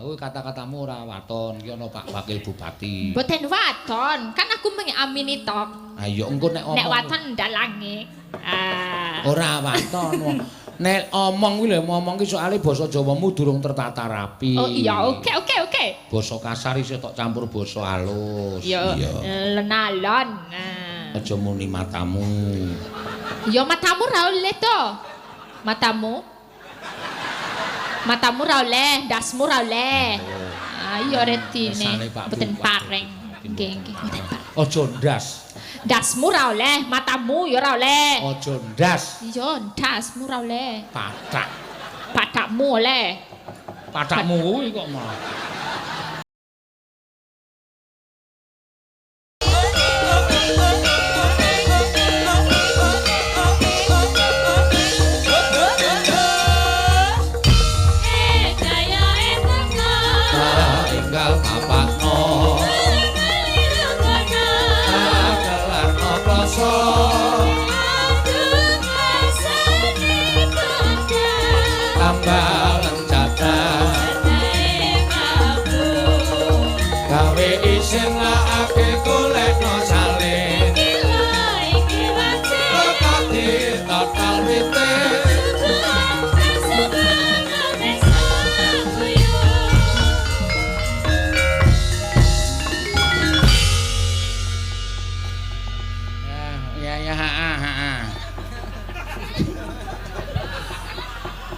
Kuwi kata-katamu ora waton, iki ana Pak Wakil Bupati. Mboten waton, kan aku mengamini tok. Ayo engko nek omong. Nek waton ndalange. Ah. Ora waton. Nek omong kuwi lho, ngomong ki soalé basa Jawamu durung tertata rapi. Oh iya, oke. Basa kasar isih tok campur basa halus. Iya. Lenalon. Aja muni matamu. Ya matamu ra oleh to. Matamu. Matamu ra oleh, ndasmu ra oleh. Ah iya retine. Mboten pareng. Nggih, nggih, mboten pareng. Aja ndas. Ndasmu ra oleh, matamu ya ora oleh. Aja ndas. Iya, ndasmu ra oleh. Pathak. Pathakmu oleh. Pathakmu kuwi kok malah.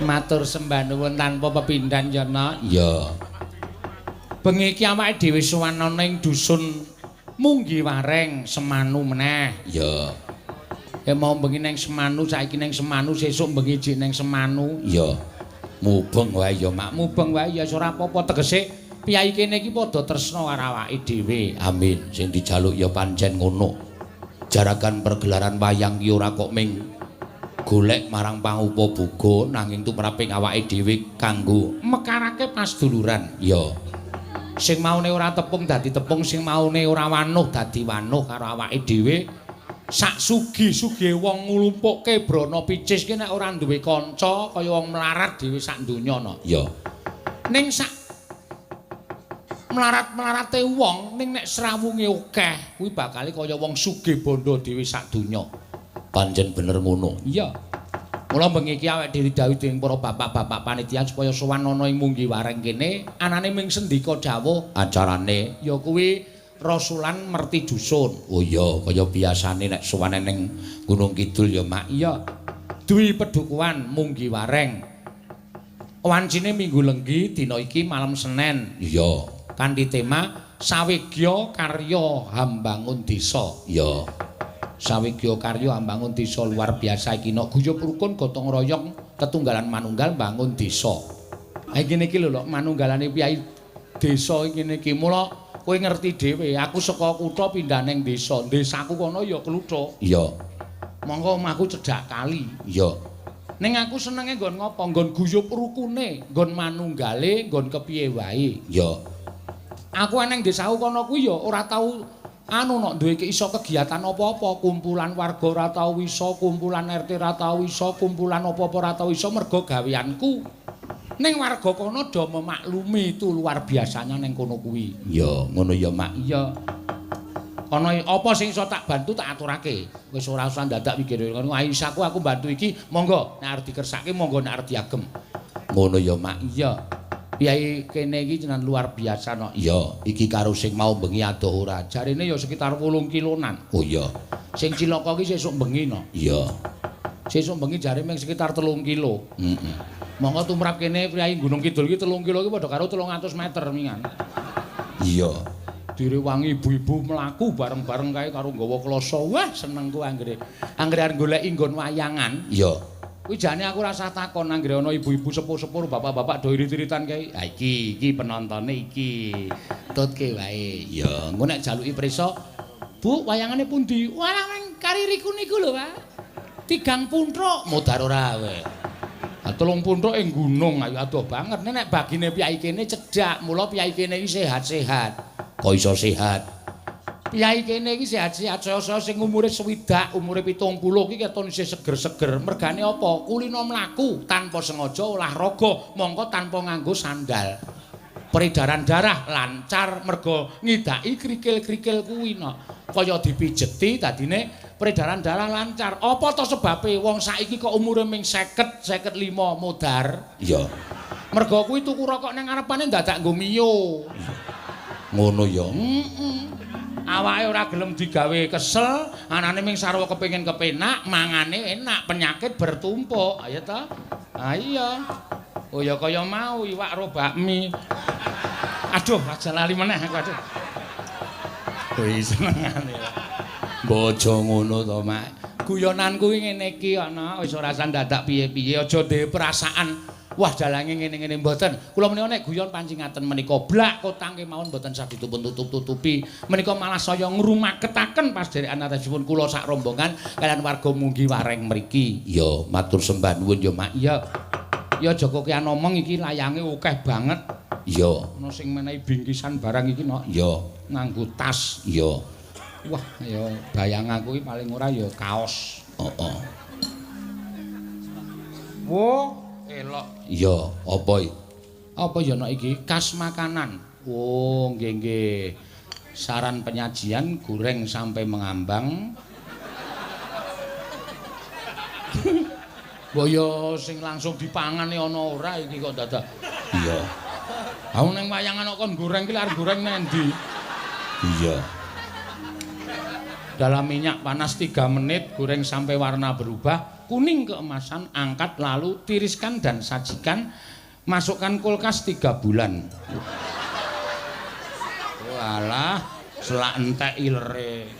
Matur sembah nuwun tanpa pepindhan ya, Nak. Iya. Bengi iki awake dhewe sowan ana ing dusun Munggi Wareng, Semanu meneh. Iya. Ya mau bengi nang Semanu, saiki nang Semanu, sesuk bengi jek nang Semanu. Iya. Mubeng wae ya, Mak. Mubeng wae ya ora apa-apa, tegese piyai kene iki padha tresna karo awake dhewe. Amin. Sing dijaluk ya pancen ngono. Jaragan pergelaran wayang ki ora kok ming golek marang pangupa-buga nanging tumraping awake dhewe kanggo mekarake pasduluran. Ya. Sing maune ora tepung dadi tepung, sing maune ora wanuh dadi wanuh karo awake dhewe. Sak sugih-sugihe wong nglumpukke brana picis ki nek ora duwe kanca kaya wong melarat dhewe sak donya no. Ya. Ning sak melarat-melarate wong ning nek srawunge akeh kuwi bakale kaya wong sugih bondo dhewe sak donya. Pancen bener ngono. Iya. Mula bengi iki awake dhewe dawuh dening para bapak-bapak panitia supaya sowan ana ing Munggi Wareng kene, anane ming sendika dawuh acarane ya kuwi rasulan merti dusun. Oh iya, kaya biasane nek sowane ning Gunung Kidul ya, Mak. Iya. Dwi Pedukuhan Munggi Wareng. Wancine Minggu Lenggi dina iki malam Senin. Iya. Kanthi tema Sawegya Karya Hambangun Desa. Iya. Sawegya Karya Hambangun Desa luar biasa iki nok guyub rukun gotong royong tetunggalan manunggal bangun desa. Ha ngene iki lho lho manunggalane piyai desa ngene iki. Mula kowe ngerti dhewe, aku saka kutha pindah ning desa. Desaku kono ya kluthuk. Iya. Monggo omahku cedhak kali. Iya. Ning aku senenge nggon ngopo? Nggon guyub rukune, nggon manunggale, nggon kepiye wae. Iya. Aku nang desaku kono kuwi ya ora tau anu nok duwe iso kegiatan apa-apa, kumpulan warga ora tau iso, kumpulan RT ora tau iso, kumpulan apa-apa ora tau iso mergo gaweanku. Ning warga kono do memaklumi itu luar biasanya ning kono kuwi. Iya, ngono ya, Mak. Iya. Ana apa sing iso tak bantu tak aturake. Wis ora usah dadak mikir ngono. Aisyahku aku bantu iki, monggo nek arep dikersake monggo nek arep diagem. Ngono ya, Mak. Iya. Piyai kene iki tenan luar biasa no. Iya, iki karo sing mau bengi adoh ora. Jarine ya sekitar 8 kilonan. Oh iya. Sing cilaka iki sesuk bengi no. Iya. Sesuk bengi jare mung sekitar 3 kilo. Heeh. Monggo tumrap kene piyai Gunung Kidul iki 3 kilo iki padha karo 300 meter mingan. Iya. Direwangi ibu-ibu mlaku bareng-bareng kae karo nggawa kloso. Wah, senengku anggere. Anggere arep goleki nggon wayangan. Iya. Kuwi jane aku rasa takon anggere ana ibu-ibu sepuh-sepuh, bapak-bapak do irit-iritan kae. Ha iki, iki penontone iki. Tutke wae. Ya, engko nek jaluki prisa, Bu, wayangane pundi? Walah nang kaririku niku lho, Pak. Tigang punthuk modar ora kowe. Ha 3 punthuk ing gunung ayo adoh banget. Nek bagine piyai kene cedhak, mula piyai kene iki sehat-sehat. Kok iso sehat? Piyai kene iki sehat-sehat, saya-saya sing umure 60, umure 70 iki keton isih seger-seger. Mergane apa? Kulino mlaku tanpa sengaja olahraga, mongko tanpa nganggo sandal. Peredaran darah lancar mergo ngidaki krikil-krikil kuwi no. Kaya dipijeti dadine peredaran darah lancar. Apa to sebabe wong saiki kok umure ming 50, 55 modar? Iya. Mergo kuwi tuku rokok ning ngarepane dadak nggo mio. Ngono ya. Heeh. Awake ora gelem digawe kesel, anane ming sarwa kepengin kepenak, mangane enak, penyakit bertumpuk. Ayo ta? Ha iya. Oh ya kaya mau iwak ro bakmi. Aduh, aja lali meneh aku aduh. Kuwi senengane. Bojo ngono to, Mak. Guyonan kuwi ngene iki ana wis ora usah dadak piye-piye, aja duwe perasaan wah dalange ngene-ngene mboten. Kula menika nek guyon pancingaten menika blak kotang kemawon mboten sah dipun tutup-tutupi. Menika malah saya ngrumaketaken pasdherekan atasipun kula sak rombongan kalian warga Munggi Wareng mriki. Ya, matur sembah nuwun ya, Mak. Iya. Ya aja kokean omong iki layange akeh banget. Iya. Ana sing menehi bingkisan barang iki nok. Iya. Nganggo tas. Iya. Wah, ya bayang aku iki paling ora ya kaos. Heeh. Wo, elok. Iya, apa iki? Apa ya nok iki? Kas makanan. Oh, nggih nggih. Saran penyajian goreng sampai mengambang. Mbok ya sing langsung dipangane ana ora iki kok dadak. Iya. Ha ning wayangan kok kon goreng ki arep goreng nang ndi? Iya. Dalam minyak panas 3 menit, goreng sampai warna berubah kuning keemasan, angkat lalu tiriskan dan sajikan, masukkan kulkas 3 bulan. Walah, selak entek ilere.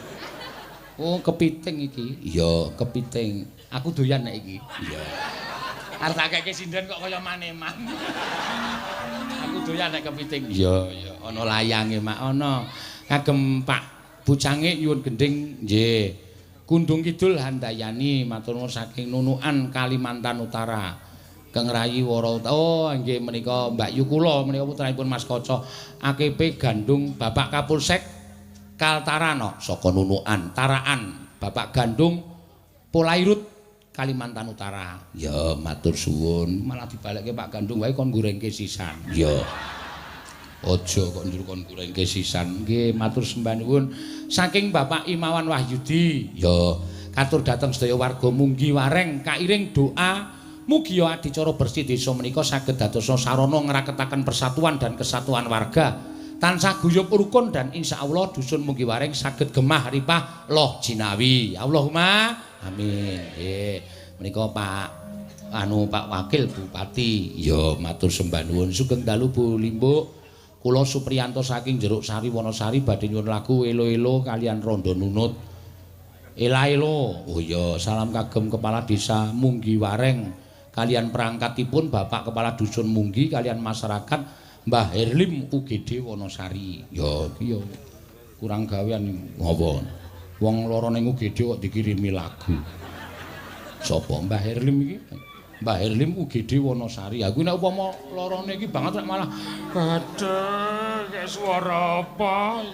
Oh, kepiting iki. Iya, kepiting. Aku doyan nek iki. Iya. Arep tak keke sinden kok kaya maneman. Aku doyan nek kepiting. Iya, iya, ana layange, Mak, ana. Kagem Pak Bucange nyuwun gending nggih. Kundung Kidul Handayani matur nuwun saking Nunukan Kalimantan Utara. Keng Rayi Wara. Oh, nggih menika Mbak Yu kula menika putranipun Mas Kaca AKP Gandung Bapak Kapolsek Kaltarano saka Nunukan Taraan Bapak Gandung Polairut Kalimantan Utara. Ya, matur suwun. Malah dibalekke Pak Gandung wae kon gorengke sisan. Ya. Aja kok njur kon gorengke sisan. Nggih, matur sembah nuwun. Saking Bapak Imawan Wahyudi. Ya, katur dhateng sedaya warga Munggi Wareng kairing doa mugi adicara bersih desa menika saged dadosa sarana ngraketaken persatuan dan kesatuan warga. Tansah guyub rukun dan insyaallah dusun Munggi Wareng saged gemah ripah loh jinawi. Allahumma amin. Nggih, menika Pak anu Pak Wakil Bupati. Ya, matur sembah nuwun. Sugeng dalu Bu Limbuk. Kula Supriyanto saking Jeruk Sari Wonosari badhe nyuwun lagu Elo-elo kalian Rondo Nunut. Ela-elo. Oh iya, salam kagem Kepala Desa Munggi Wareng kalian perangkatipun Bapak Kepala Dusun Munggi kalian masyarakat Mbah Herlim UGD Wonosari. Ya iki ya kurang gawean ngopo. Wong lara ning UGD kok dikirimi lagu. Sapa Mbah Herlim iki? Mbah Herlim UGD Wonosari. Aku nek upama larane iki banget rek malah aduh, kayak suara apa?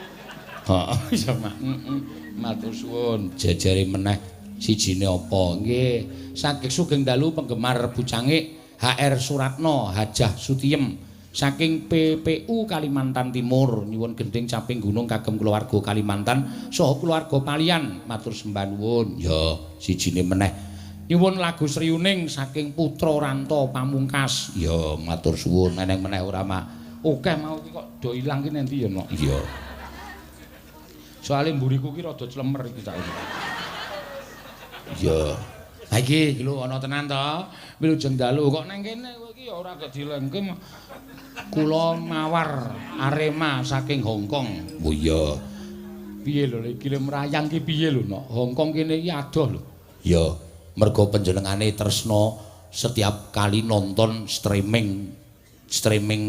Heeh, iya Mak. Heeh. Matur suwun. Jejere meneh sijine apa? Nggih, saking sugeng dalu penggemar Bucangik HR Suratno Hajah Sutiem saking PPU Kalimantan Timur nyuwun gending caping gunung kagem keluarga Kalimantan saha keluarga Palian matur sembah nuwun. Ya, sijine meneh nyuwun lagu Sriuning saking Putra Ranto Pamungkas. Ya, matur suwun. Neneng meneh ora, Mak? Akeh mau iki kok do ilang ki nanti ya, Mak. Iya. Soale mburiku ki rada clemer iki saiki. Iya. Ha iki lho ana tenan to. Wilujeng dalu kok nang kene kowe iki ya ora gak dilengke. Kula Mawar Arema saking Hong Kong. Oh iya. Piye lho iki le mrayang ki piye lho, Nok? Hong Kong kene iki adoh lho. Iya. Mergo panjenengane tresna setiap kali nonton streaming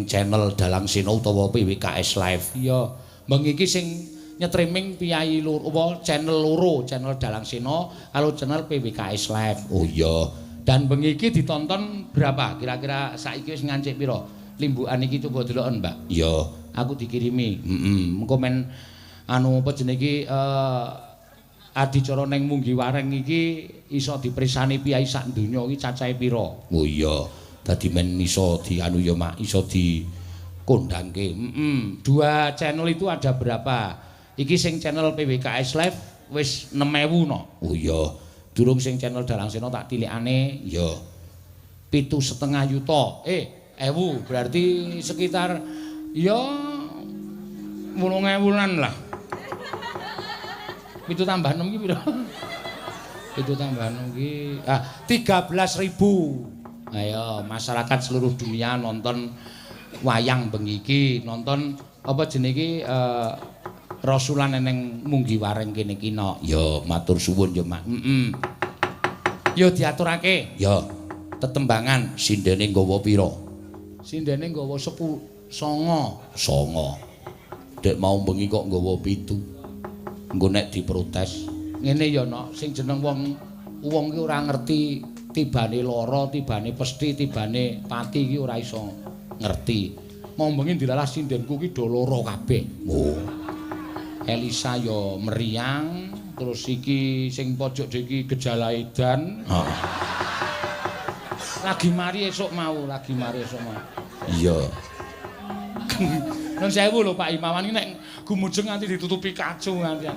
channel Dalang Sena utawa PWKS Live. Iya, bengi iki sing nyetriming piyayi loro apa channel loro, channel Dalang Sena karo channel PWKS Live. Oh iya. Dan bengi iki ditonton berapa? Kira-kira saiki wis ngancik pira? Limbukan iki coba deloken, Mbak. Iya, aku dikirimi. Heeh, mengko men anu apa jenenge iki adicara ning Munggi Wareng iki iso dipersani piyai sak donya iki cacahe pira? Oh iya, dadi men iso dianu ya Mak, iso di Kondangke. Heeh. Dua channel itu ada berapa? Iki sing channel PWKS Live wis 6000 no. Oh iya. Durung sing channel Dalang Sena tak tilikane ya 7,5 yuta. Ewu berarti sekitar ya 8000-an lah. 7 tambah 6 ki piro? 7 tambah 6 ki 13.000. Ayo masyarakat seluruh dunia nonton wayang bengi iki, nonton apa jenenge iki rasulan eneng munggi wareng kene iki no. Ya matur suwun ya, Mak. Heeh. Ya diaturake. Ya. Tetembangan sindene nggawa pira? Sindene nggawa 9. 9. Dek mau bengi kok nggawa 7. Engko nek diprotes. Ngene ya, Nok, sing jeneng wong wong ki ora ngerti tibane lara, tibane pesti, tibane pati ki ora iso ngerti. Mau bengi dilalah sindenku ki do lara kabeh. Oh. Elisa ya meriang, terus iki sing pojok iki gejala edan. Heeh. Lagi mari esuk mau, lagi mari esuk mau. Iya. Nun sewu lho Pak Himawan iki nek gumujeng nganti ditutupi kacu nganti.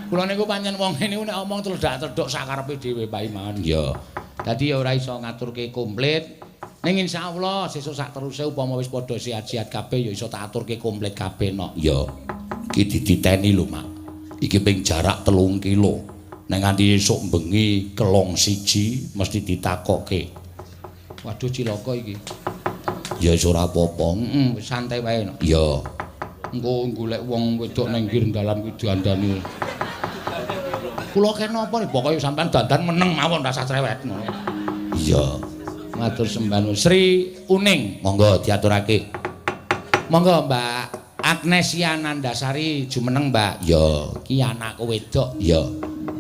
Kula niku pancen wong ngene nek omong tledak-tledok sakarepe dhewe Pak Himawan. Iya. Dadi ya ora iso ngaturke komplit. Ning insyaallah sesuk sak teruse upama wis padha sehat-sehat kabeh ya iso tak aturke komplit kabeh nok. Iya. Iki dititeni lho, Mak. Iki ping jarak 3 kilo. Nek nganti esuk bengi kelong 1 mesti ditakokke. Waduh cilaka iki. Ya wis ora apa-apa. Heeh, wis santai wae nok. Iya. Engko golek wong wedok nang nggir dalan kuwi dandani. Kula kene apa pokoke sampean dandan meneng mawon rasa cerewet ngono. Iya. Matur sembah nuwun. Sri Uning, monggo diaturake. Monggo Mbak Agnesia Nandasari jumeneng Mbak. Ya, iki anakku wedok. Ya.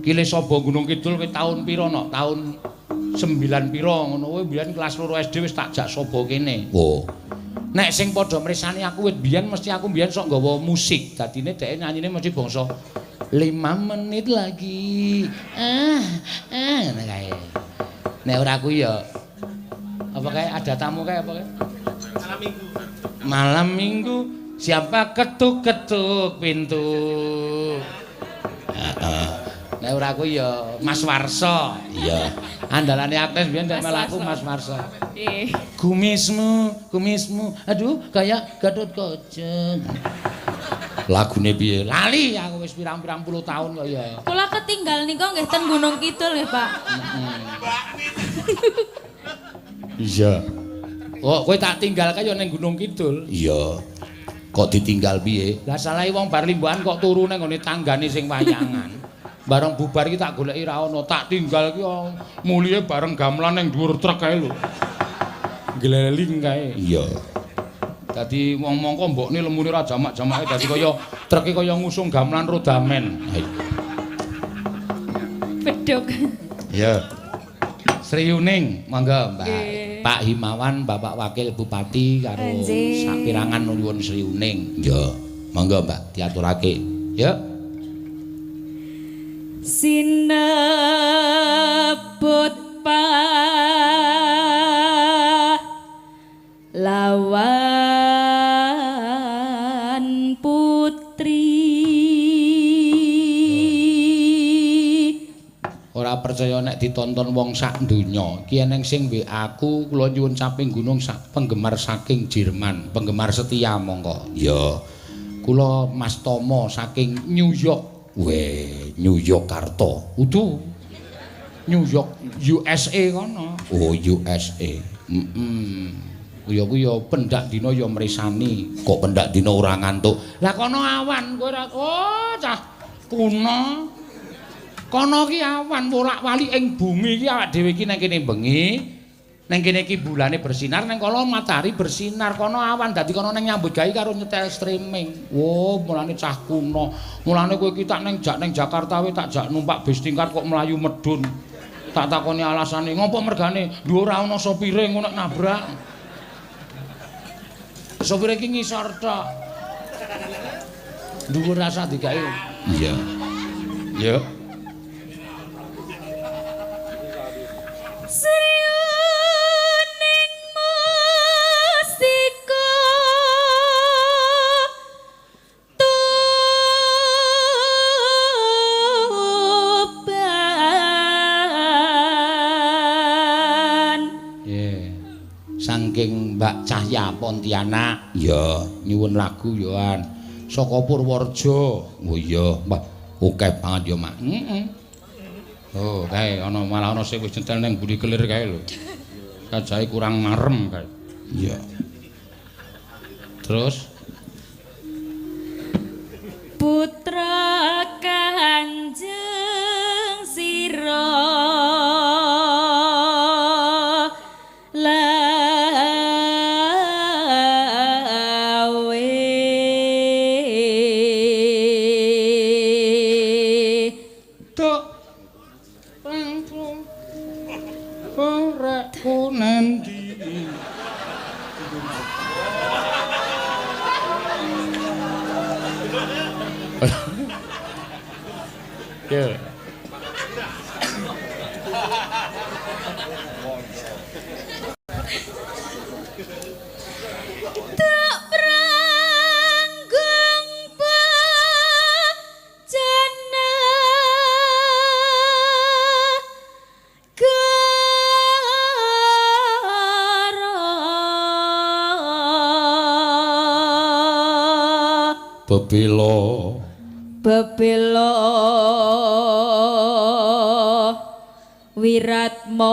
Ki le Saba Gunung Kidul kowe taun pira nok? Taun 9 pira ngono kowe mbiyen kelas 2 SD wis tak jak Saba kene. Oh. Nek sing padha mresani aku wit biyen mesti aku biyen sok nggawa musik. Dadine dheke nyanyine mesti bangsa 5 menit lagi. Ngono kae. Nek ora kuwi ya apa kae ada tamu kae apa kae? Malam Minggu. Malam Minggu siapa ketuk-ketuk pintu. Heeh. Nek ora kuwi ya Mas Warso. Iya. Andalane Agnes biyen nek mlaku Mas Warso. Nggih. Kumismu, kumismu. Aduh, kayak Gatot Kaca. Lagune piye? Lali aku wis pirang-pirang puluh tahun kok ya. Kula ketinggal nika nggih ten Gunung Kidul nggih, Pak. Iya. Oh, kowe tak tinggal kaya ning Gunung Kidul. Iya. Kok ditinggal piye? Lah salahe wong bar limbukan kok turu ning nggone tanggane sing wayangan. Bareng bubar iki tak goleki ra ono, tak tinggal iki mulihe bareng gamelan ning dhuwur truk kae lho. Gleling kae. Iya. Dadi wong mongko mbokne lemune ra jamak-jamake dadi kaya treke kaya ngusung gamelan rodamen. Bedhog. Iya. Sri Uning, monggo Mbak. Pak Himawan, Bapak Wakil Bupati karo sapirangan nyuwun Sri Uning. Iya, monggo Mbak diaturake. Ya. Sinebut pahlawan putri. Ora percaya nek ditonton wong sak donya. Iki eneng sing WA aku, kula nyuwun caping gunung sak penggemar saking Jerman, penggemar setia mongko. Ya. Kula Mas Tomo saking New York. Weh, New York Karta. Udu. New York USA kono. Oh, USA. Heeh. Ya kuwi ya pendak dina ya mresani. Kok pendak dina ora ngantuk? Lah kono awan kowe ora. Oh, cah kuno. Kono ki awan wolak-walik ing bumi iki awak dhewe iki nang kene bengi. Nang kene iki bulane bersinar, nang kono matahari bersinar, kono awan dadi kono nang nyambut gawe karo nyetel streaming. Wo, mulane cah kuno. Mulane kowe iki tak nang jak nang Jakarta wae tak jak numpak bis tingkat kok mlayu medun. Tak takoni alasane, ngopo mergane? Lho ora ana sopire ngono nek nabrak. Sopire iki ngisor tok. Dhuwur rasa digawe. Iya. Ya. Sriuning musika Saking Mbak Cahya Pontianak. Ya, nyuwun lagu ya an. Saka Purworejo. Oh iya, Mbah. Oke banget ya, Mak. Heeh. Oh, kae ana malah ana sing wis nyetel ning buri kelir kae lho. Kajahe kurang marem kae. Iya. Terus putra Kanjeng Sira Lawe Dok Rangkung Oreku nendi. Ya. Tak pranggung bajana gara Bebela bebela wiratmaya.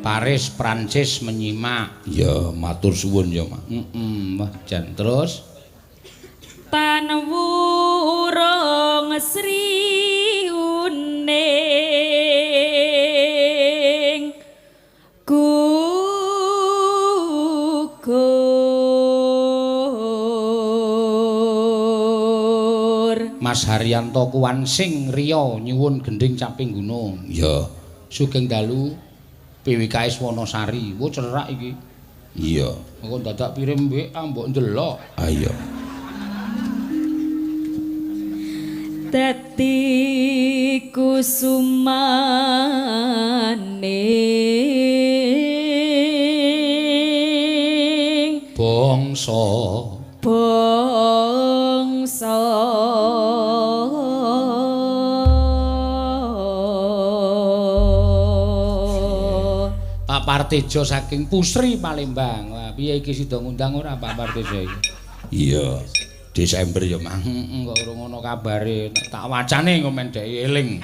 Paris Prancis menyimak. Ya, matur suwun ya, Mak. Heeh, wah jan terus tan wurung sri uning gugur. Mas Haryanto Kuwansing Riya nyuwun gending caping gunung. Ya, sugeng dalu PWKS Wonosari. Wo cerak iki. Iya. Engko dadak pirim WA mbok ndelok. Ayo. Dadi kusumane bangsa bangsa Pak Partejo saking Pusri Palembang. Wah, piye iki sida ngundang ora Pak Partejo iki? Iya. Desember ya, Mang. Heeh, kok urung ana kabare. Tak wacane engko men dhek eling.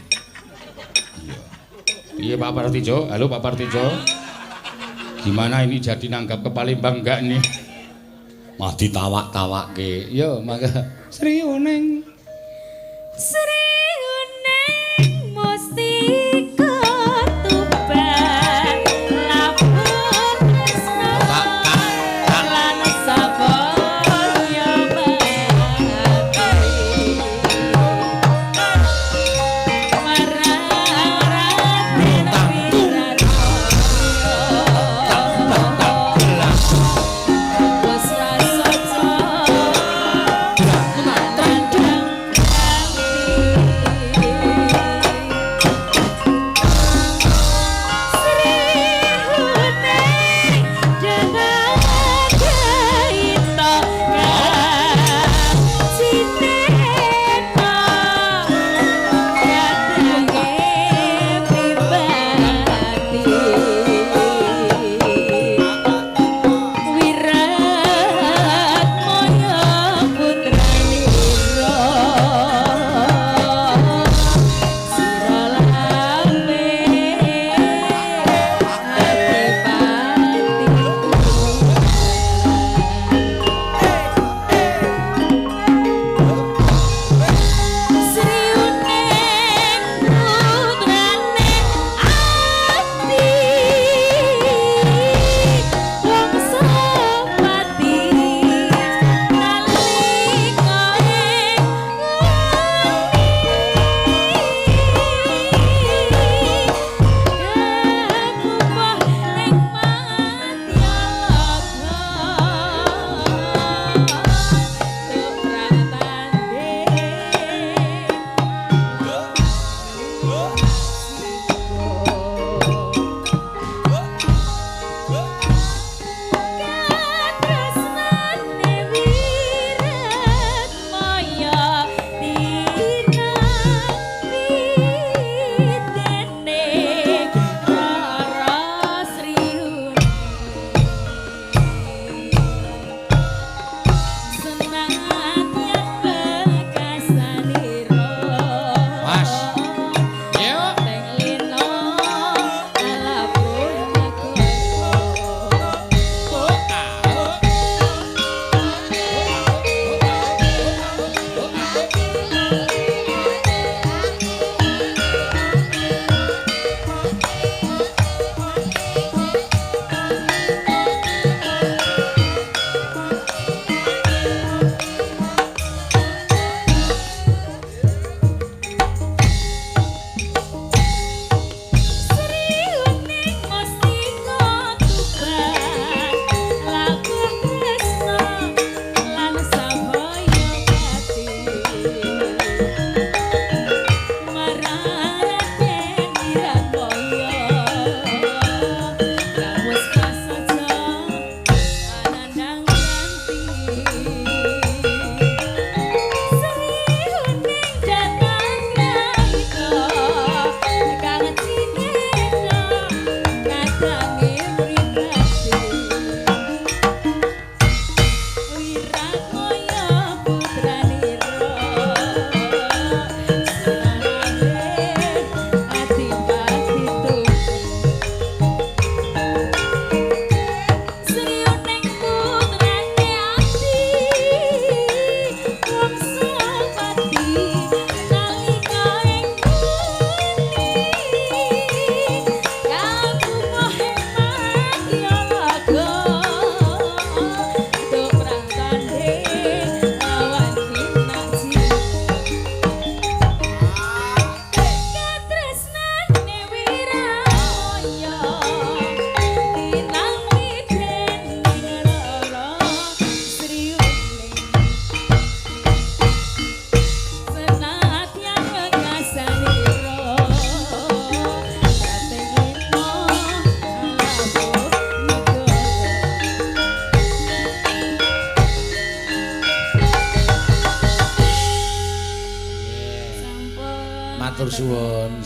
Iya. Piye Pak Partejo? Halo Pak Partejo. Gimana ini jadi nanggap ke Palembang enggak nih? Mah ditawak-tawakke. Yo, mangga. Sri Uneng. Sri Uneng mustika Tuban lapun tresna lan sabaya pati marang Raden Wiratmaya wis rasaca tandang ganti.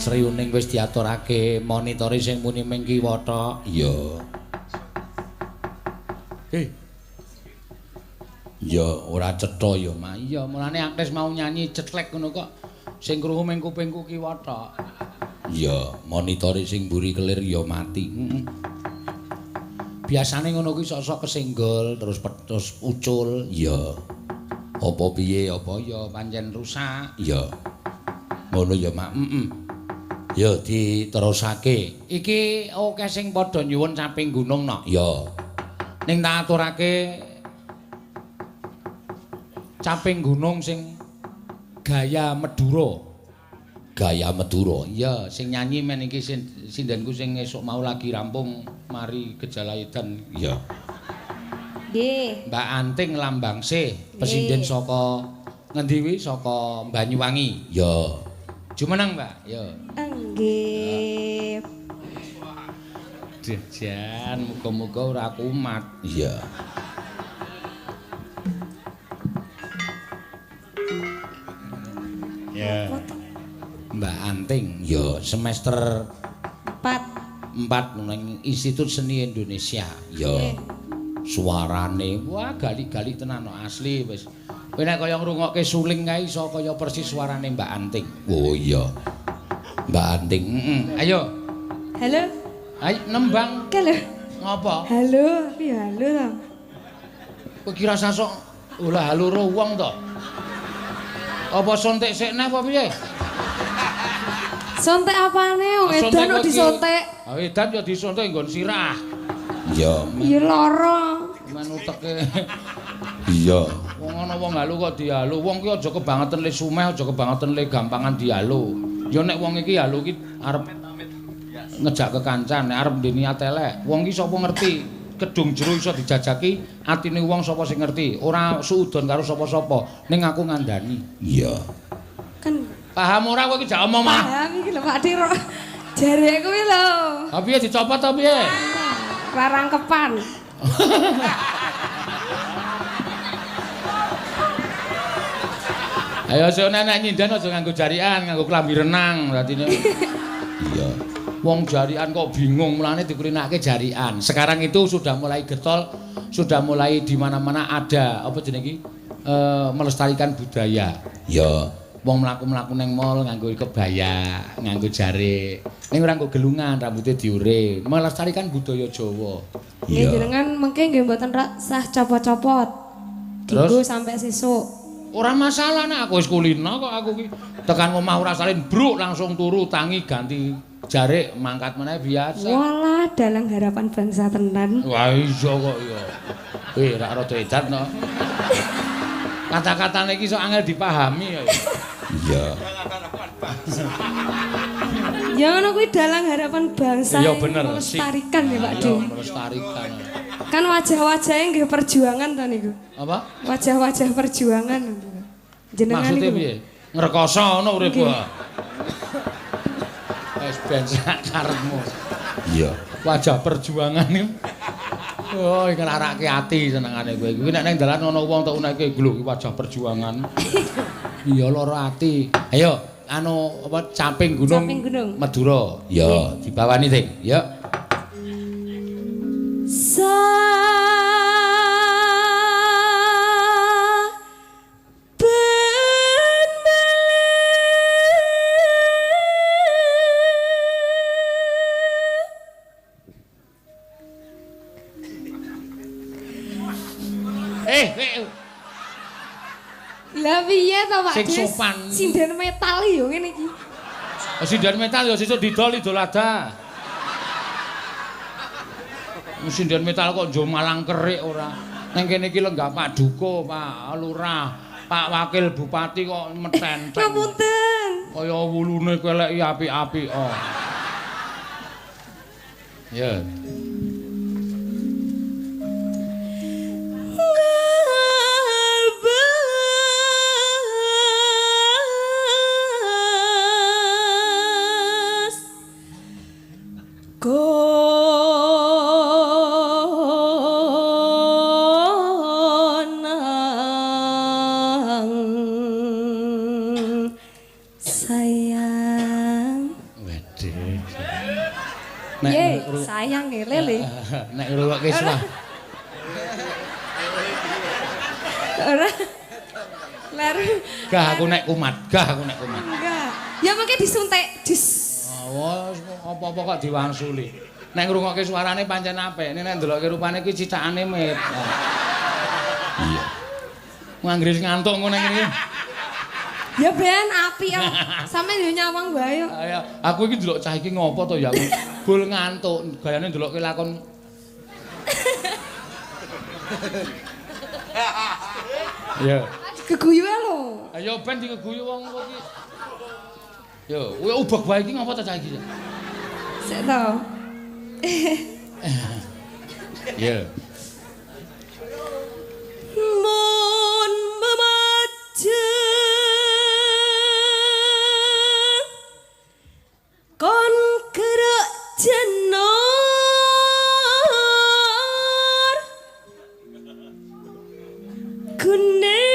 Sriuning wis diaturake monitore sing muni ming kiwa tok. Iya. Hei. Ya ora cetha ya, Ma. Iya, mulane Agnes mau nyanyi cetlek ngono kok sing krungu ming kupingku kiwa tok. Iya, monitore sing mburi kelir ya mati. Heeh. Biasane ngono kuwi sok-sok kesenggol terus terus ucul. Iya. Apa piye apa ya pancen rusak. Iya. Ngono ya, Mak. Heeh. Ya diterusake. Iki akeh sing padha nyuwun caping gunung no. Iya. Ning tak aturake caping gunung sing gaya Madura. Gaya Madura. Iya, sing nyanyi men iki sindenku sing esuk mau lagi rampung mari gejala edan. Iya. Nggih. Mbak Anting Lambangsih, pesinden saka ngendi kuwi? Saka Banyuwangi. Iya. Jumeneng, Mbak. Ya. Nggih. Jan, muga-muga ora kumat. Iya. Ya. Mbak Anting, ya semester 4 nang Institut Seni Indonesia. Ya. Suarane wah gali-gali tenan asli wis. Kowe nek kaya ngrungokke suling kae iso kaya persis suarane Mbak Anting. Oh iya. Mbak Anting, heeh. Ayo. Halo. Ayo nembang. Halo. Ngopo? Halo, piye halo to? Kowe kira sasok olah halo ro wong to? Apa sontek sikne apa piye? Sontek apane wong edan kok disontek? Ha edan ya disontek nggon sirah. Iya. Ya lara. Men uteke. Iya. Wong ana wong halu kok dihalu. Wong ki aja kebangetan le sumeh, aja kebangetan le gampangan dihalu. Ya nek wong iki halu ki arep ngejak kekancan, nek arep ndek niat elek. Wong ki sapa ngerti? Kedung jero iso dijajaki, atine wong sapa sing ngerti? Ora suudon karo sapa-sapa, ning aku ngandani. Iya. Kan paham ora kowe iki jak omong mah? Paham iki lho Pak Diro. Jare kuwi lho. Ha piye dicopot ta piye? Rarangkepan. Ayo sok nek nyinden aja nganggo jarian, nganggo klambi renang berarti. Iya. Wong jarian kok bingung, mulane dikulinake jarian. Sekarang itu sudah mulai getol, sudah mulai di mana-mana ada apa jenenge iki? Melestarikan budaya. Iya. Wong mlaku-mlaku nang mall nganggo kebaya, nganggo jarik. Ning ora nganggo gelungan, rambutnya diure. Melestarikan budaya Jawa. Nggih jenengan mengke nggih mboten sah copot-copot. Dienggo sampai sesuk. Ora masalah nek aku wis kulino kok aku ki. Tekan omah ora salin bruk langsung turu tangi ganti jarik mangkat meneh biasa. Walah dalang harapan bangsa tenan. Wah iya kok iya. Weh rak rada edan to. Kata-katane iki sok angel dipahami ya. Iya. Ya ngono kuwi dalang harapan bangsa. Iya bener. Melestarikan ya Pak De. Iya melestarikan. Kan wajah-wajahnya nggih perjuangan to niku. Apa? Wajah-wajah perjuangan. Jenengan maksudnya niku. Piye? Ngrekoso ngono urip wae. Wis ben sak karepmu. Iya. Wajah perjuangan niku. Oh, iki nglarake ati senengane kowe. Kuwi nek nang dalan ana wong tok uneke lho wajah perjuangan. Iya lara ati. Ayo anu apa caping gunung, caping gunung. Madura. Ya, dibawani Ting. Ya. Lah piye to Pak? Sing sopan. Sinden metal yo ngene iki. Sinden metal yo sesuk didol idul adha. Sinden metal kok njo malang kerik ora. Nang kene iki lenggah Pak Duko, Pak Lurah, Pak Wakil Bupati kok metenteng. Ngapunten. Kaya wulune keleki apik-apik oh. Ya. Sayang. Sedih. Nek sayang nggih lele. Nek ngrungokke suara. Ora. Ler. Gah aku nek kumat, gah aku nek kumat. Enggak. Ya mengke disuntik. Jus. Oh, apa-apa kok diwangsuli. Nek ngrungokke suarane pancen apik, nek ndelokke rupane kuwi cicakane mit. Iya. Nganggris ngantuk ngono ngene iki. Ya ben apik ya. Sampe yo nyawang wae yo. Ayo, aku iki ndelok cah iki ngopo to ya aku. Bul ngantuk, gayane ndelokke lakon. Iya. Geguyu lho. Ayo ben digeguyu wong kok iki. Yo, kowe ubek wae iki ngopo to cah iki? Sik to. Iya. Mun memajeng kon gerak jenor kuning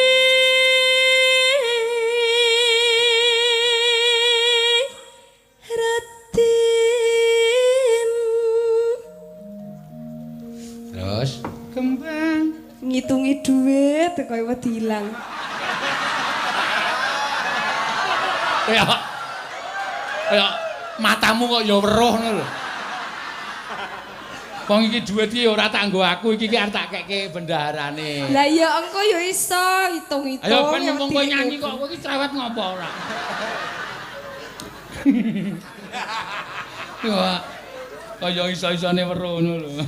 ratin. Terus kembang ngitungi duit kaya wedi ilang. Kaya kaya matamu kok ya weruh ngono lho. Wong iki dhuwit iki ora tak nggo aku, iki arep tak kekke bendaharane. Lah iya engko ya iso hitung-hitung. Ayo ben mumpung kowe nyanyi kok kowe iki cerewet ngopo ora. Wah. Kaya iso-isone weruh ngono lho.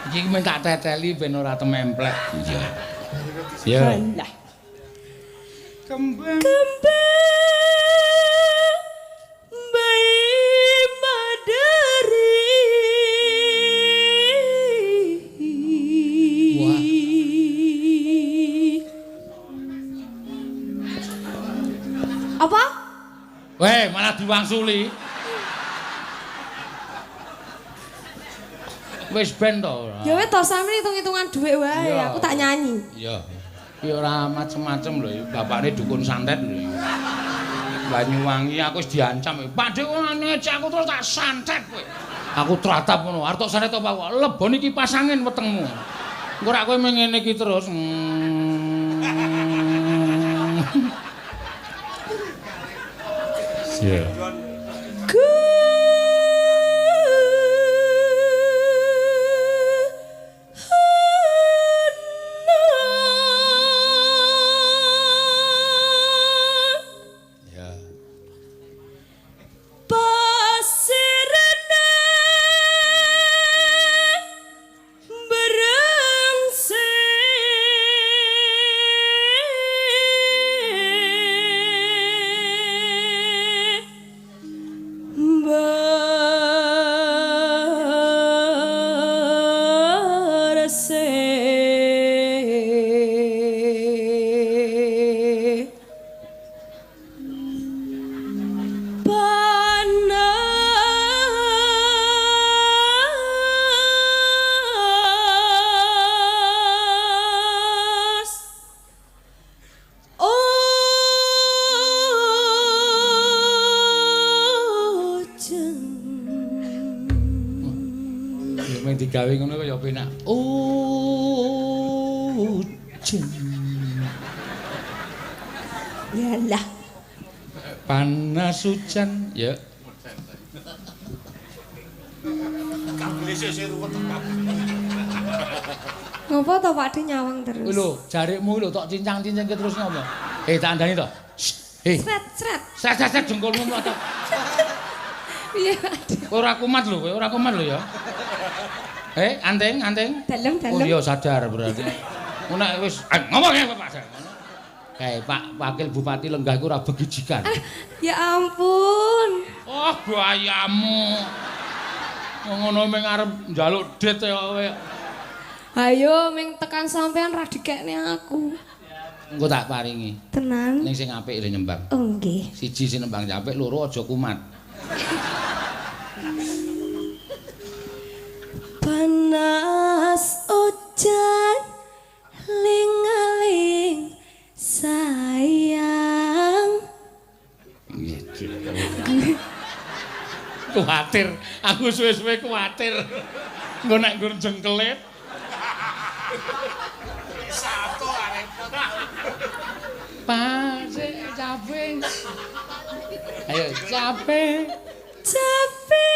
Iki men tak teteli ben ora tememplek. Iya. Iya. Lah. Kembang. Kembang bayi madari. Wah. Apa? Weh, malah diwangsuli. Wis ben to ora. Ya wis to sampe hitung-hitungan dhuwit wae, aku tak nyanyi. Iya. Iki ora macem-macem lho, bapakne dukun santet lho. Banyuwangi aku wis diancam. Pak Dik ngene aku terus tak santet kowe. Aku tratap ngono, arep tok santet apa kok? Lebone iki kipas angin wetengmu. Engko rak kowe mengene iki terus. Iya. Digawe ngono kaya penak. Ujen. Yalah. Panas hujan, ya. Ngopo to Pak De nyawang terus? Kuwi lho, jarikmu lho tok cincang-cincangke terus ngopo? Eh, tak andani to. Eh. Sret, sret. Sret, sret dengkulmu mlotot. Iya, kowe ora kumat lho, kowe ora kumat lho ya. Eh, anting, anting. Dalem, dalem. Oh iya sadar berarti. Nek wis ngomong ya Pak. Kae Pak Wakil Bupati lenggah iku ora begijikan. Ya ampun. Oh, bayamu. Ngono ming arep njaluk dit ya kowe. Ayo ming tekan sampean ra dikekne aku. Engko tak paringi. Tenan. Ning sing apik le nyembang. Oh nggih. Siji sing nembang apik, loro aja kumat. Panas hujan ling-ling sayang. Kuwatir, aku suwe-suwe kuwatir. Engko nek nggon jengkelit. Satu repot. Pasik cabe. Ayo cabe. Cabe.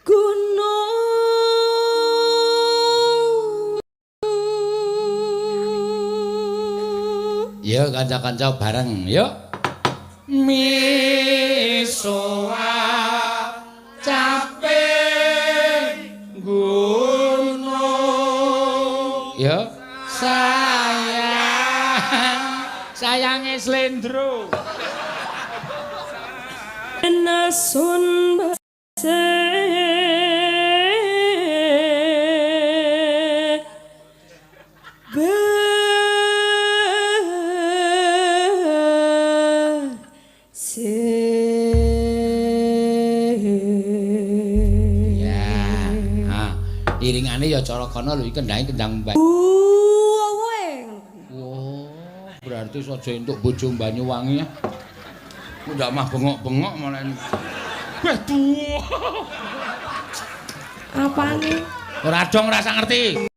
Gunung. Yo kanca-kanca bareng, yuk. Misoa cape gunung. Yo sayang, sayange slendro. Nasun base Iringane ya cara kono lho iki kendhange kendang Mbak. Woe. Wah, berarti saja entuk bojo Banyuwangi ya. Ndak mah bengok-bengok malah. Weh duh. Apane? Ora dong rasa ngerti.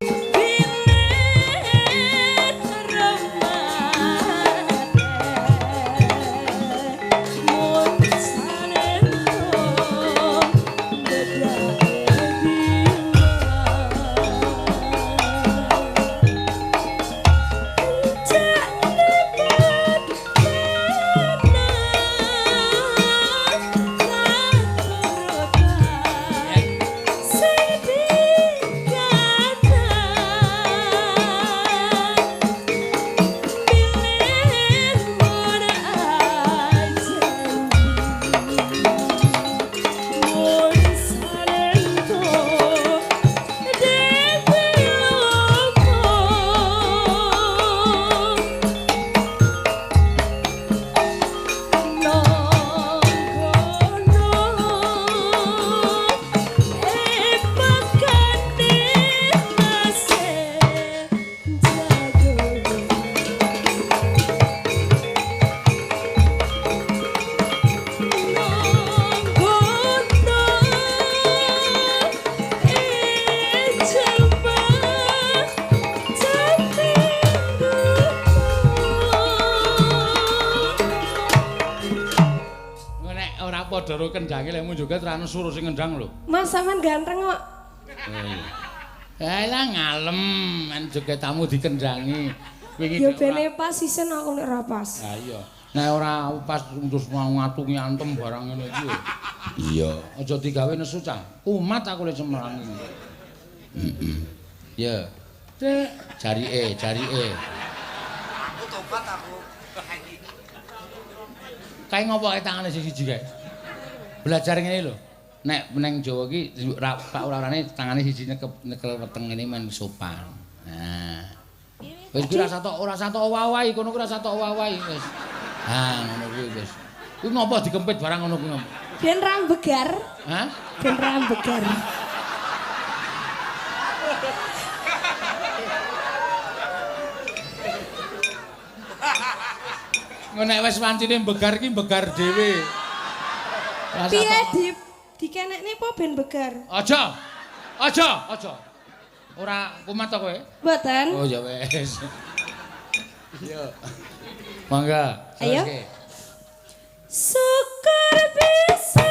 Padha ro kendhange lek joget ra ono suruh sing ngendhang lho. Mas sampean ganteng kok. Eh lah ngalem men joget tamu dikendangi. Wingi ya bene pas sisen aku nek ora pas. Ha iya. Nek ora pas terus mau ngatungi antem barang ngene iki. Iya. Aja digawe nesu cah. Kumat aku lek cemerangi. Heeh. Ya. Dek, jarike, jarike. Aku tobat aku. Kae ngopo kae tangane sing siji kae? Belajar ngene lho. Nek neng Jawa iki pak ora-orane tangane siji nyekel weteng ngene men sopan. Nah. Wis kuwi ora satok owah-owahi, kono kuwi ora satok owah-owahi wis. Ha ngono kuwi wis. Kuwi ngopo dikempit barang ngono kuwi ngopo? Ben ra begar. Hah? Ben ra begar. Ngono nek wis wancine begar iki begar dhewe. Piye di dikenekne apa ben begar? Aja. Aja, aja. Ora kumat to kowe? Mboten. Oh ya wis. Iya. Mangga. Ayo. Syukur bisa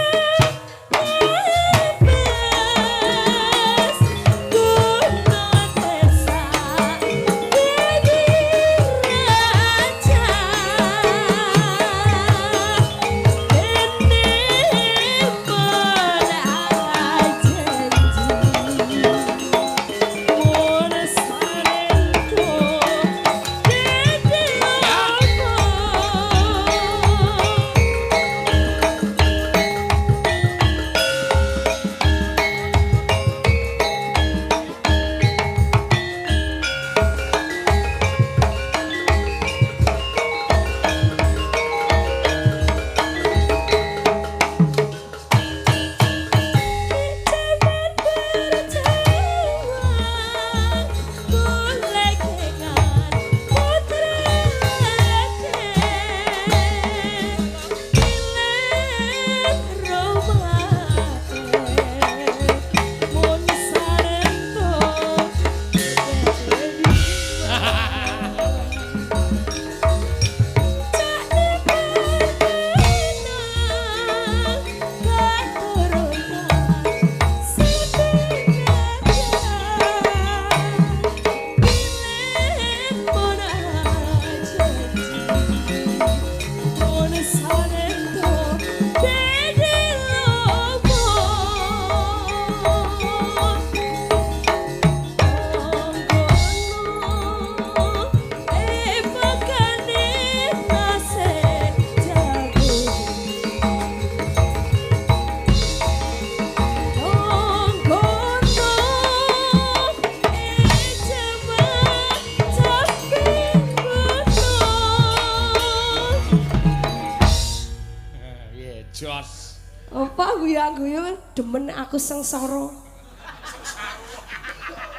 Jos. Apa guyu-guyu demen aku sengsara.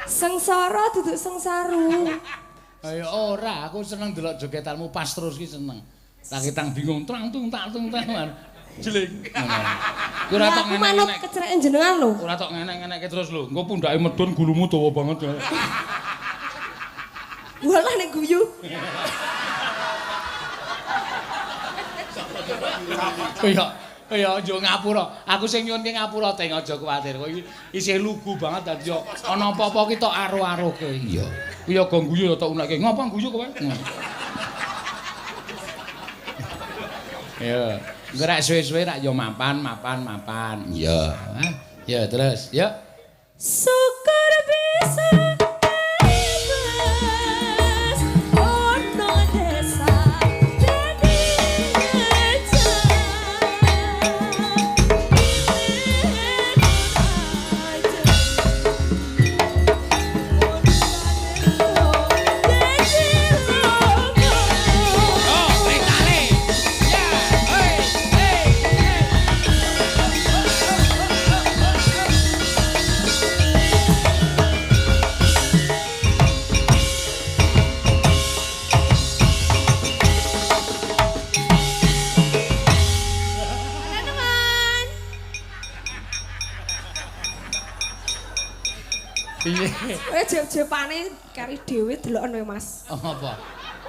Sengsara duduk sengsaru. Ayo ora, aku seneng delok jogetanmu pas terus ki seneng. Tak kitang bingung trang tung tak tung tang. Jeling. Kuwi ora tok ngene. Aku manut kecereken jenengan lho. Ora tok ngene-ngenekke terus lho. Engko pundhake medun gulumu dawa banget ya. Walah nek guyu. Iya, iya aja ngapura. Aku sing nyuwunke ngapura teng aja kuwatir. Kowe iki isih lugu banget dadi yo ana apa-apa ki tok aruh-aruhke. Iya. Kuwi ya go guyu ya tok unekke. Ngopo guyu kowe? Iya. Engko rek suwe-suwe rak yo mapan, mapan, mapan. Iya. Hah? Ya terus, yuk. Syukur bisa bebas ono desa dadi Oh, ritale. Ya, hei, hei, hei. Teman. Piye? Jep-jepane kari dhewe deloken kowe Mas. Oh, apa?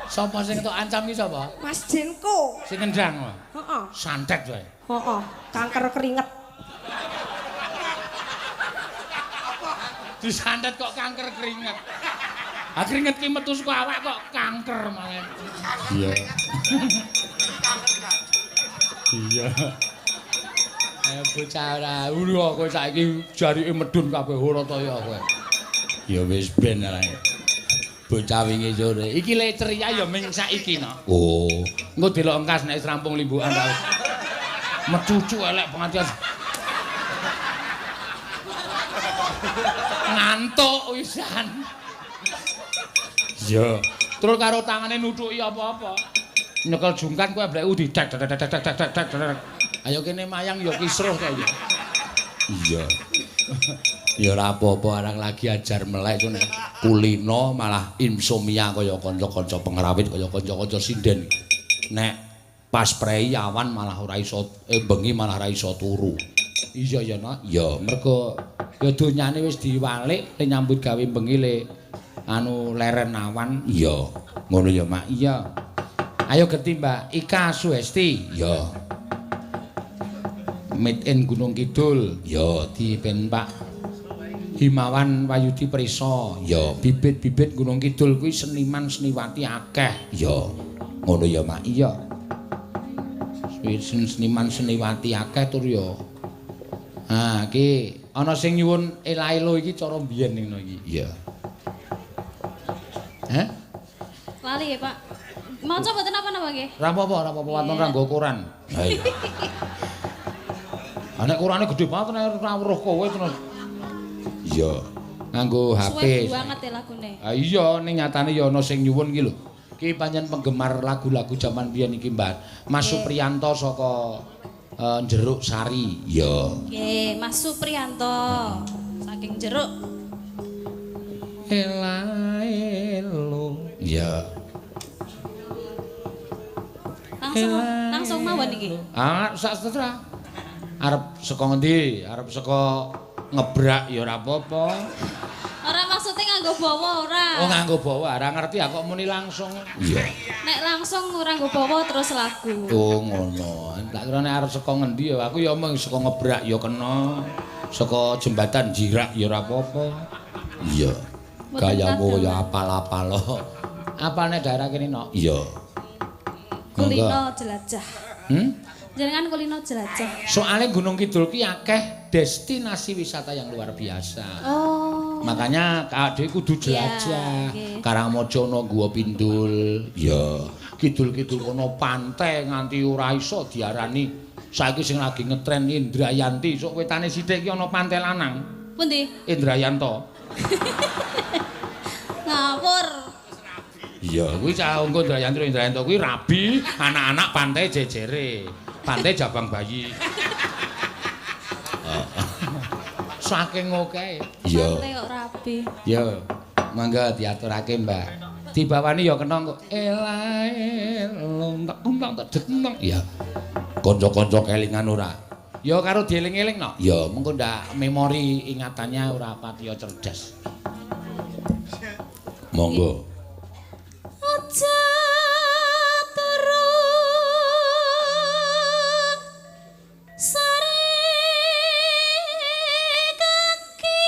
Sapa sing tok ancam ki sapa? Mas Jenko. Sing kendang. Heeh. Santet wae. Heeh, kanker keringet. Disantet kok kanker keringet. Ha keringet ki metu saka awak kok kanker malah. Iya. Iya. Ayo bocah ora ora kowe saiki jarike medun kabeh ora ta ya kowe. Ya wis ben ae. Bocah wingi sore. Iki le ceria ya ming saiki no. Oh, engko delok engkas nek wis rampung limbukan ta. Mecucu elek banget. Ngantuk wisan. Iya. Terus karo tangane nuthuki apa-apa. Nyekel jungkat kowe blek didek dek dek dek dek dek dek. Ayo kene mayang ya kisruh ta ya. Iya. Ya ora apa-apa arang lagi ajar melek ku nek kulino malah insomnia kaya kanca-kanca pengrawit kaya kanca-kanca sinden. Nek pas prei awan malah ora iso bengi malah ora iso turu. Iya ya Nak. Iya, mergo ya donyane wis diwalik le nyambut gawe bengi le anu leren awan. Iya. Ngono ya Mak. Iya. Ayo genti Mbak Ika Suhesti. Iya. Made in Gunung Kidul. Ya, dipen Pak Himawan Wayudi Prisa. Ya, bibit-bibit Gunung Kidul kuwi seniman seniwati akeh. Ya. Ngono ya Mak. Iya. Seniman seniwati akeh tur ya. Ha, iki ana sing nyuwun ela-elo iki cara mbiyen ngono iki. Iya. Hah? Lali ya, Pak. Maca mboten napa-napa nggih? Ora apa-apa, ora apa-apa waton ra nggo koran. Ha iya. Ha nek korane gedhe banget nek ora weruh kowe terus. Iya, nganggo HP. Suwe banget ya lagune. Ha iya, ning nyatane ya ana sing nyuwun iki lho. Iki pancen penggemar lagu-lagu jaman biyen iki, Mbak. Mas Supriyanto saka Jeruk Sari. Iya. Nggih, Mas Supriyanto saking Jeruk. Ela elo. Iya. Langsung mawon iki. Ah, sak seterah. Arep saka ngendi? Arep saka ngebrak ya ora apa-apa. Ora maksudnya nganggo bawa ora. Oh, nganggo bawa. Ora ngerti aku kok muni langsung. Iya. Nek langsung ora nggo bawa terus lagu. Oh, ngono. Tak kira nek arep saka ngendi ya aku ya omong saka ngebrak ya kena. Saka jembatan Jirak ya ora apa-apa. Iya. Gayamu ya apal-apal. Apalne daerah kene, Nok? Iya. Kulino jelajah. Hmm? Jenengan kulino jelajah. Soale Gunung Kidul ki akeh destinasi wisata yang luar biasa. Oh. Makanya awake dhewe kudu jelajah. Ya, okay. Karangmojo ana Gua Pindul. Ya. Kidul-kidul kono pantai nganti ora iso diarani. Saiki sing lagi ngetren Indrayanti, sok wetane sithik ki ana pantai lanang. Pundi? Indrayanto. Ngawur. Iya, kuwi cah engko Indrayanto Indrayanto kuwi rabi, anak-anak pantai jejere. Pantai Jabang Bayi. Saking okehe. Iya. Pantai kok rabi. Ya, mangga diaturake, Mbak. Dibawani ya kena kok. Elae lontak lontak deteng. Iya. Kanca-kanca kelingan ora? Ya karo dieling-eling no. Ya, mengko ndak memori ingatannya ora patiya cerdas. Monggo. Aja turu sare kaki.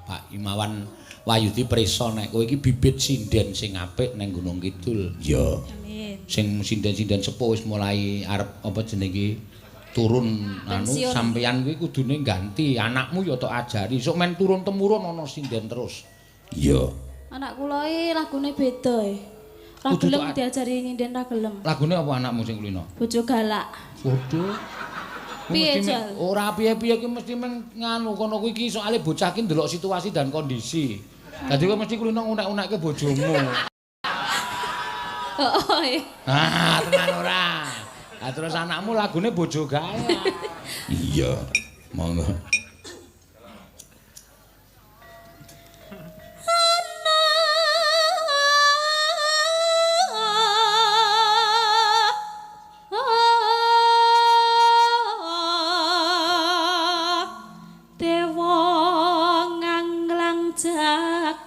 Pak Imawan Wayudi prisa nek kowe iki bibit sinden sing apik ning Gunung Kidul. Ya. Amin. Sing sinden-sinden sepuh wis mulai arep apa jenenge iki turun anu sampeyan kuwi kudune ganti anakmu ya tok ajari sok men turun temurun ana sinden terus. Iya. Anak kula iki lagune beda e. Ra gelem diajari nyinden ra gelem. Lagune apa anakmu sing kulino? Bojo galak. Waduh. Piye jal? Ora piye-piye ki mesti men nganu kono kuwi iki soalé bocah ki ndelok situasi dan kondisi. Dadi kowe mesti kulino ngunek-unekke bojomu. Heeh. Ah, tenan ora. Lah terus anakmu lagune bojo galak. Iya. Monggo. Dewa nganglang jagat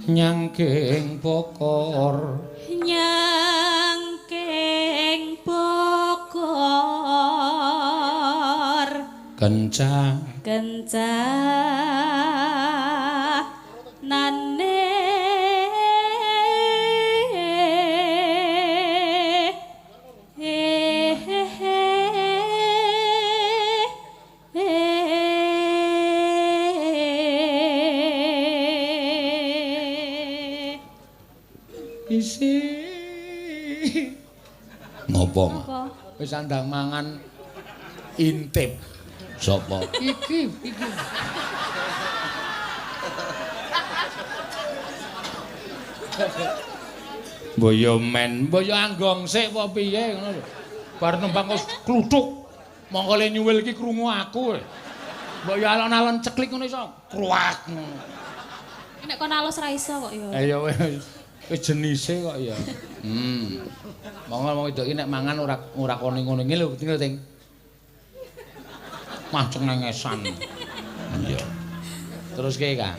nyangking bokor nyangking bokor kencang kencanane isi ngopo wis andang mangan intip sapa iki iki boyo men boyo anggong sik apa piye ngono lho bar nembang kok kluthuk mongko le nyuwil iki krungu aku mbok yo alon-alon ceklik ngono iso kruak ngono nek kon alus ra iso kok ya ya wis wis jenise kok ya. Monggo wong wedok iki nek mangan ora ora kone ngono iki lho tinggal ting. Mah cengengesan. Iya. Terus ki Kak.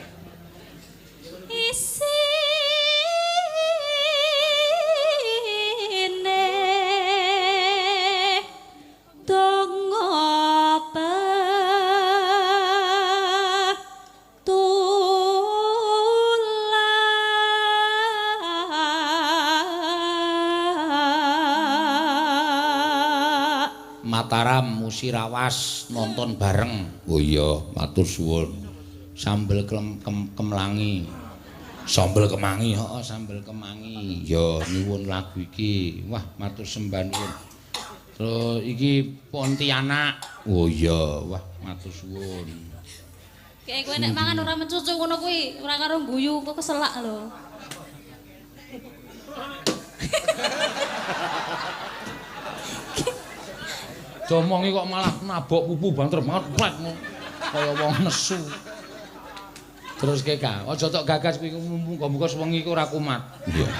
Isine donga Mataram Musirawas nonton bareng. Oh iya, matur suwun. Sambel kemlangi. Sambel kemangi, heeh, sambel kemangi. Ya nyuwun lagu iki. Wah, matur sembah nuwun. Terus iki Pontianak. Oh iya, wah matur suwun. Kayak kowe nek mangan ora mencucu ngono kuwi, ora karo guyu kok keselak lho. Domongi kok malah nabok pupu banter banget plek kaya wong nesu. Terus ke Kak, aja tok gagas kuwi muga-muga sewengi iku ora kumat. Iya.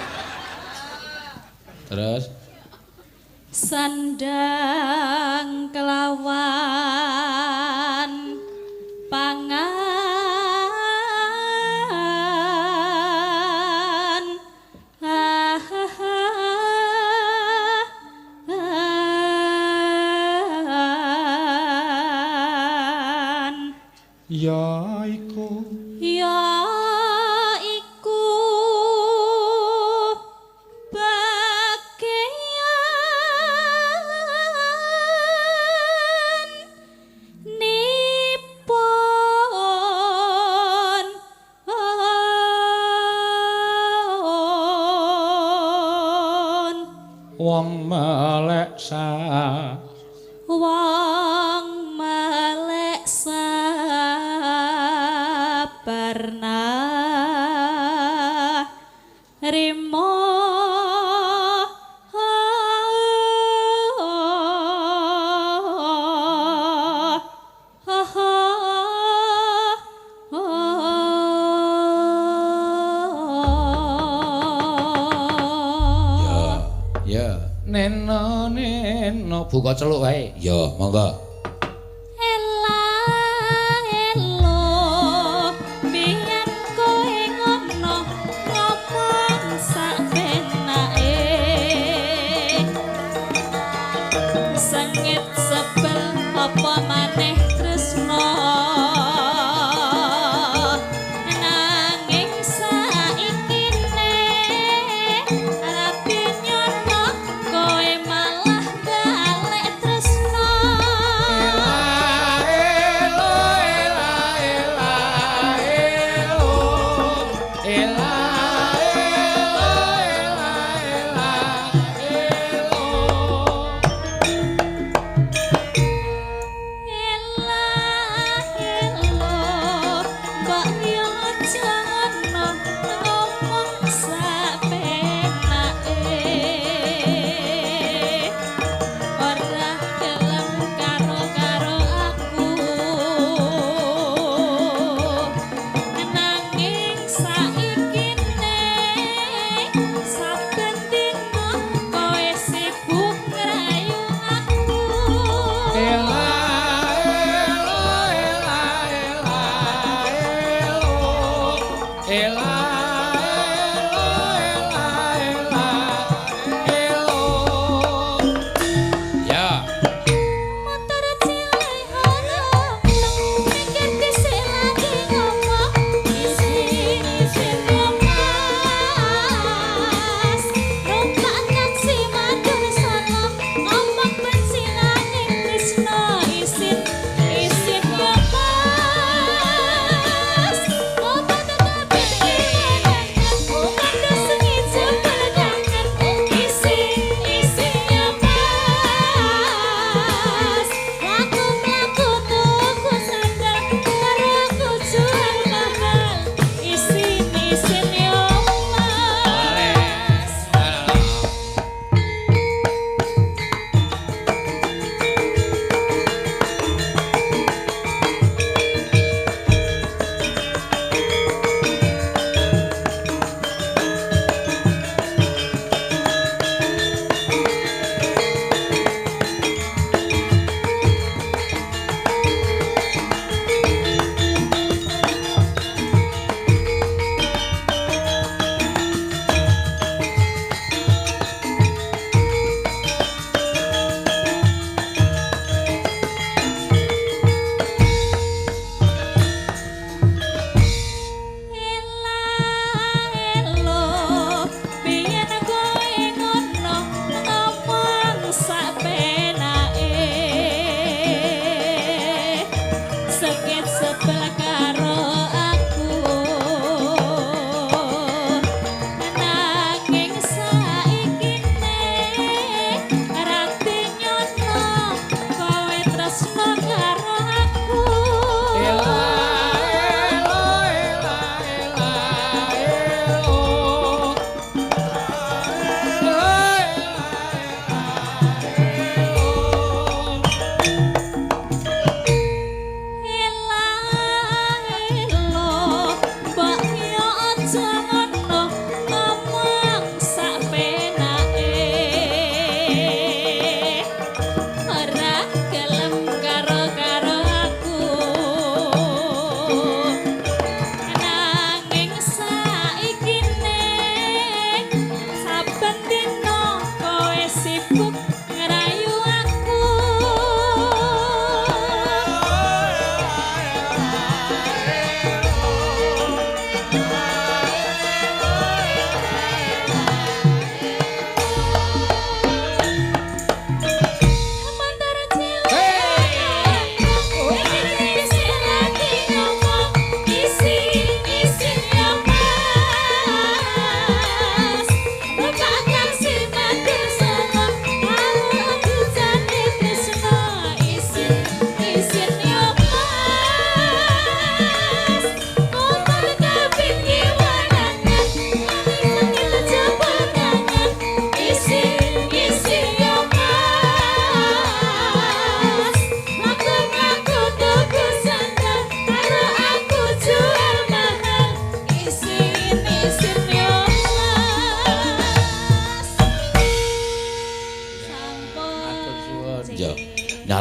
Terus sandang kelawan pangan ya iku ya iku bageyan nipun wong melek sa wong melek Narimo. Ya, ya. Neno neno buka celuk wae. Ya, monggo. Ela elo biyen kowe ngono ngomong sak penake sengit sebel apa maneh tresno nanging saiki ne rapi nyono kowe malah balik tresno. Elo ela ela elo. Ela elo ela ela elo. Ela elo mbok yo aja ngono ngomong sak penake ora gelem karo-karo aku nanging saiki ne saben dina kowe sibuk ngrayu aku. Ela elo ela ela elo. Ela elo ela ela elo. Ya. Motor cilik ora mikir dhisik lagi ngomong isin-isin mas numpak taksi madun Solo ngomong bensinane tresno isin isin yo mas opo tetep iki.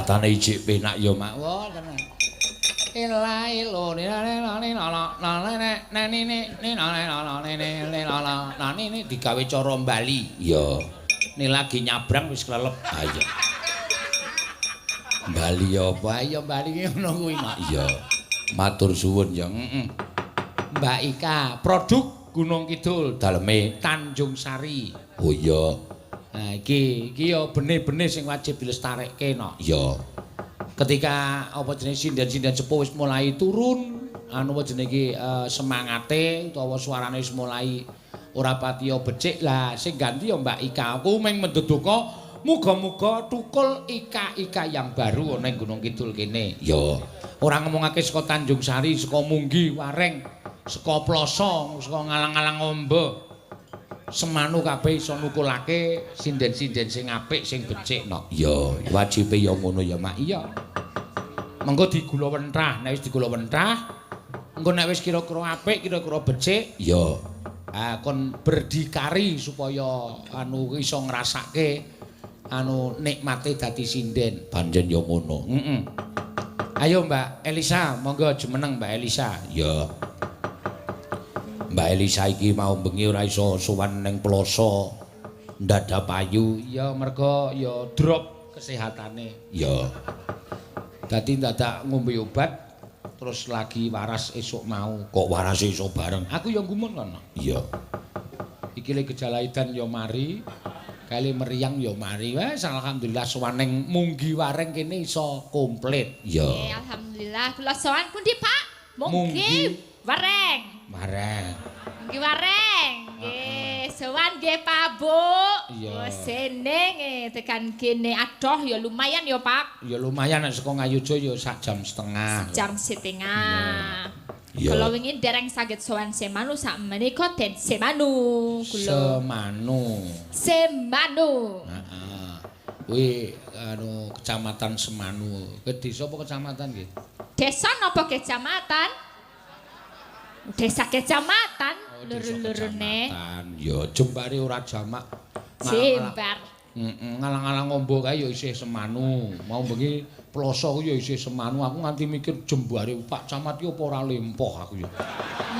Tatane ijik penak ya, Mak. Wah, tenan. Ela elo ni la la ni la la la ne ne ni ni ni la la la ne ne ne la la la ni ni digawe cara Bali. Iya. Ni lagi nyabrang wis klelep. Ha iya. Bali apa? Ayo Bali ngono kuwi, Mak. Iya. Matur suwun ya. Heeh. Mbak Ika, produk Gunung Kidul daleme Tanjung Sari. Oh iya. Nah iki iki ya benih-benih sing wajib dilestarekke no. Iya. Ketika apa jenenge sinden-sinden sepuh wis mulai turun, anu apa jenenge iki semangate utawa suarane wis mulai ora patiya becik lah sing ganti ya Mbak Ika. Aku mung menduduka muga-muga tukul Ika-ika yang baru ana ing Gunung Kidul kene. Ya. Ora ngomongake saka Tanjung Sari, saka Munggi, Wareng, saka Ploso, saka ngalang-alang ombo. Semanu kabeh iso nukulake sinden-sinden sing apik sing becik no. Ya, wajibe ya ngono ya, Mak. Iya. Mengko digula wentrah, nek wis digula wentrah, engko nek wis kira-kira apik, kira-kira becik, ya. Ah, kon berdikari supaya anu iso ngrasake anu nikmate dadi sinden. Pancen ya ngono. Heeh. Ayo Mbak Elisa, monggo jumeneng Mbak Elisa. Ya. Mbak Elisa iki mau bengi ora iso sowan ning Ploso ndadap ayu. Ya mergo ya drop kesehatane. Ya. Dadi ndadak ngombe obat terus lagi waras esuk mau. Kok waras iso bareng? Aku ya gumun kono. Iya. Iki le gejala edan ya mari, kali meriang ya mari. Wes alhamdulillah sowan ning Munggi Wareng kene iso komplit. Iya. Alhamdulillah kula sowan pundi, Pak? Munggi Wareng. Wareng. Munggi Wareng. Nggih, sowan nggih Pak Bu. Iya. Sene tekan kene adoh ya lumayan ya Pak. Ya lumayan nek saka Ngayogya ya sak jam setengah. Jam setengah. Iya. Kula wingi dereng saged sowan Semanu sak menika den Semanu kula. Semanu. Semanu. Heeh. Kuwi anu kecamatan Semanu. Ke desa apa kecamatan nggih? Desa napa kecamatan? Desa kecamatan, oh, luru-lurune. Ya jembare ora jamak. Jembar. Heeh, ngalang-alang ombo kae ya isih Semanu. Mau bengi Ploso ku ya isih Semanu. Aku nganti mikir jembare Pak Camat ki apa ora lempoh aku ya.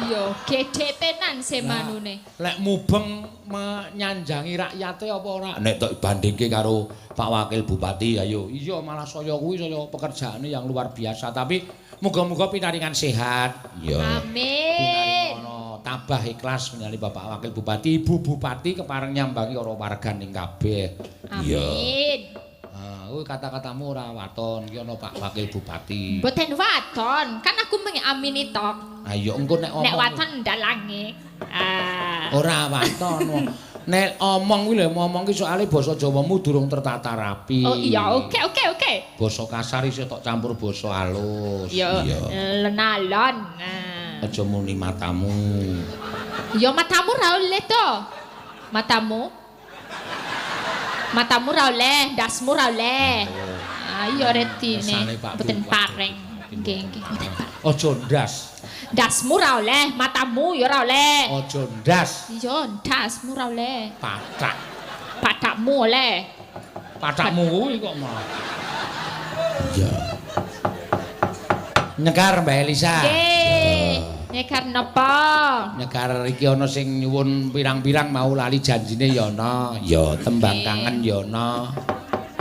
Iya, gedhe tenan Semanune. Nah, lek mubeng menyanjangi rakyate apa ora? Nek tok bandingke karo Pak Wakil Bupati ayo. Iya malah saya kuwi saya pekerjaane yang luar biasa, tapi muga-muga pinaringan sehat. Iya. Amin. Pinaringono tabah ikhlas menyali Bapak Wakil Bupati, Ibu Bupati kepareng nyambangi karo warganing kabeh. Amin. Ah, kuwi kata-katamu ora waton, iki ana Pak Wakil Bupati. Mboten waton, kan aku mengamini tok. Ayo engko nek omong. Nek waton ndalange. Ah. Ora waton. Nek omong kuwi lho, ngomong ki soalé basa Jawamu durung tertata rapi. Oh iya, oke oke oke. Basa kasar isih tok campur basa halus. Iya, lenalon. Aja muni matamu. Ya matamu ra oleh to. Matamu. Matamu ra oleh, ndasmu ra oleh. Ah iya retine. Mboten pareng. Nggih, nggih, mboten pareng. Aja ndas. Ndasmu ra oleh, matamu ya ora oleh. Aja ndas. Iya, ndasmu ora oleh. Pathak. Pathakmu oleh. Pathakmu kuwi kok malah. Iya. Nyekar Mbak Elisa. Nggih. Nyekar napa? Nyekar iki ana sing nyuwun pirang-pirang mau lali janjine ya ana. Ya, tembang kangen ya ana.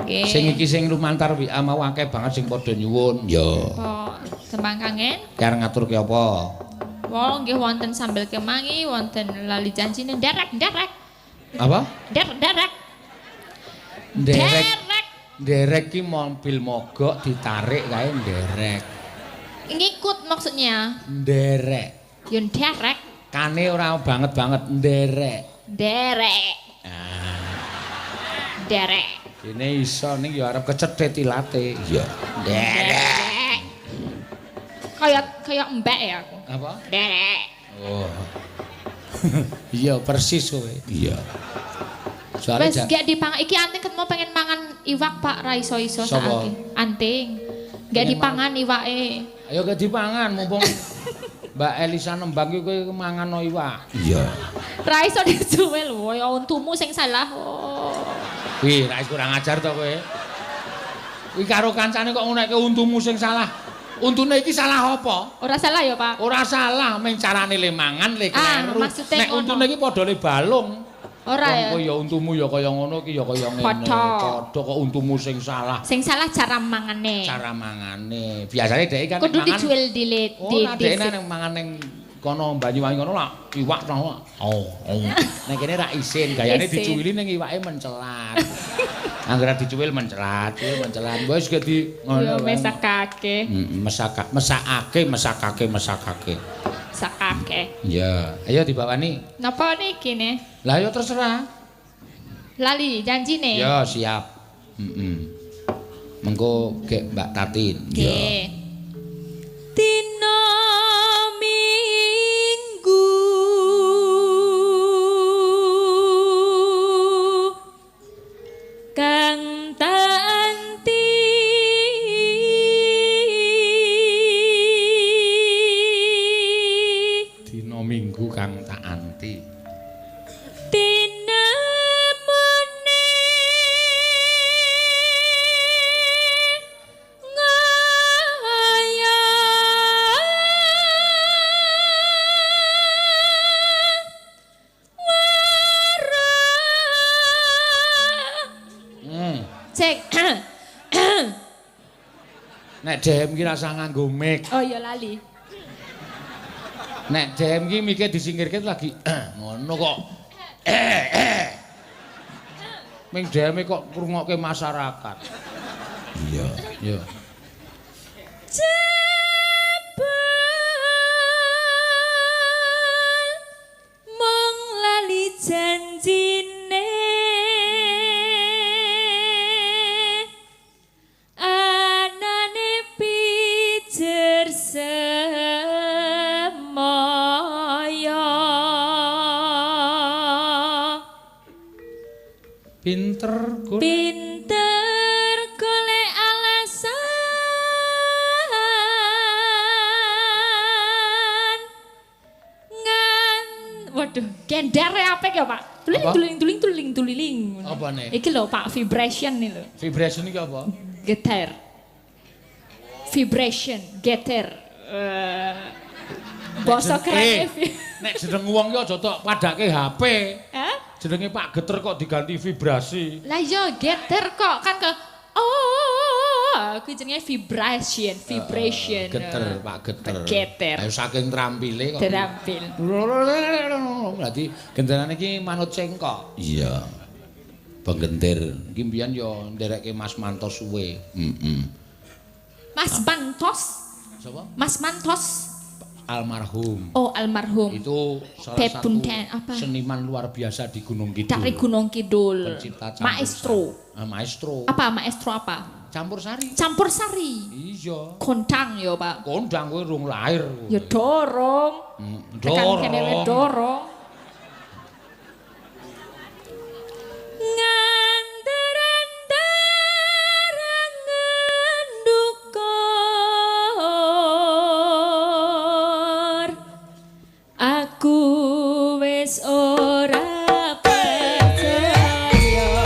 Nggih. Sing iki sing lumantar WA mau akeh banget sing padha nyuwun. Ya. Kok tembang kangen? Karep ngaturke apa? Wong nggih wonten sambel kemangi, wonten lali janjine nderek-nderek. Apa? Nderek-nderek. Nderek. Nderek ki mobil mogok ditarik kae nderek. Ngikut maksudnya. Nderek. Yo nderek. Kane ora banget-banget nderek. Nderek. Ah. Nderek. Dene iso ning ya arep kecethit ilate. Iya. Nderek. Kayak kayak mbek ya aku. Apa? Nderek. Oh. Iya persis kowe. Iya. Soale wis gak dipangan iki anting ketemu pengen mangan iwak Pak ra iso-iso saiki. Anting. Gak dipangan iwake. Ayo gak dipangan mumpung Mbak Elisa nembang iki kowe mangan no iwak. Iya. Ra iso dijuwel lho, ya untumu sing salah. Oh. Wih, ra kurang ajar to kowe. Kuwi karo kancane kok ngunekke untumu sing salah. Untune iki salah apa? Ora salah ya, Pak? Ora salah, mung carane le mangan le Ah, kleru. maksude Nek ngono. untune iki padha le balung. Ora ya. Wong ya untumu ya kaya ngono iki ya kaya ngene. Padha. Padha kok untumu sing salah. Sing salah cara mangane. Cara mangane. Biasane dhek kan nek Kudu mangan dijual dilit di Ora dhek nek mangan ning kono Banyuwangi kono lak iwak ta. Oh, oh. Nek kene ra isin, gayane Isin. dicuwili ning iwake mencelat. Anggere dicuwil mencelat, cuwil mencelat. Wis gedi Yo ngono. wae. mesakake, Heeh, mesakake, mesakake, mesakake. sakake. Iya, ayo dibawani. Napa niki ne? Lah ayo terserah. Lali janjine. Ya, siap. Heeh. Mengko gek Mbak Tatin. Nggih. Dina Minggu kang tak anti Dina Minggu kang tak anti. Tinemune ngaya wara. Cek. Nek DM ki rasah nganggo mic. Oh ya lali. Nek DM ki mike disingkirke lagi ngono kok. Ming DM kok ngrungokke masyarakat. Iya, iya. Jebul mung lali janjine anane pijer semaya. Pinter golek. Pinter golek alasan ngan Waduh, gendere apik ya, Pak. Tuling Apa? tuling tuling tuling tuliling. Apa nih? Iki lho, Pak, vibration nih lho. Vibration iki apa? Geter. Vibration, geter. Basa keren. Nek jeneng wong ki aja tok padake HP. Hah? Jenenge Pak Geter kok diganti vibrasi. Lah iya geter kok kan ke oh, kuwi jenenge vibration, vibration. Geter, Pak Geter. Geter. Ayo saking trampile kok. Terampil. Berarti genderane iki manut cengkok. Iya. Penggenter. Iki mbiyen ya nderekke Mas Manto suwe. Heeh. Mas Mantos, Sapa? Mas Mantos. Almarhum. Oh, almarhum. Itu salah satu Pepunten, apa? seniman luar biasa di Gunung Kidul. Dari Gunung Kidul. Pencipta campur Maestro. sari. Ah, maestro. Apa maestro apa? Campur sari. Campur sari. Iya. Kondang ya, Pak. Kondang kowe rung lahir. kowe. Ya dorong. Tekan kene wae Dorong. dorong. Nganter-anter ndukur aku wis ora percaya.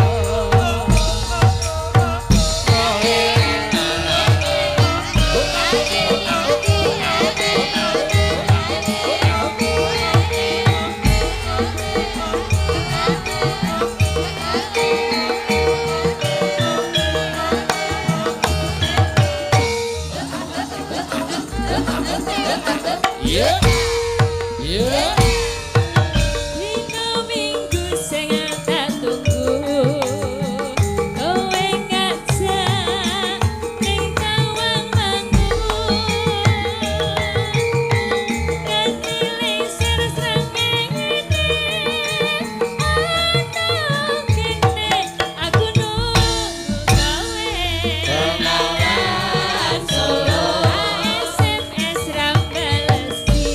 Iya. Iya. Dina Minggu sing tak tunggu kowe ngajak ning Tawang Mangu nganti lingsir srengenge ana kene aku nunggu kowe Bengawan Solo SMS ra balesi.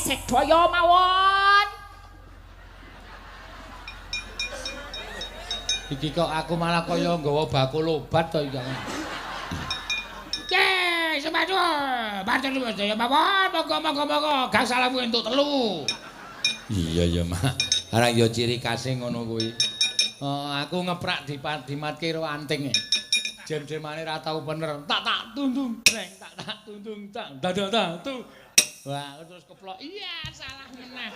Sedaya mawon. Iki kok aku malah kaya nggawa bakul obat to iki. Ye, sepatu. Matur nuwun sedaya mawon. Monggo monggo monggo. Gak salahmu entuk telu. Iya ya, Mak. Arang ya ciri khase ngono kuwi. Oh, aku ngeprak dimatke karo anting. Jem-jemane ra tau bener. Tak tak tundung breng, tak tak tundung tak. Dadah tak tu. Wah, terus keplok. Iya, salah meneh.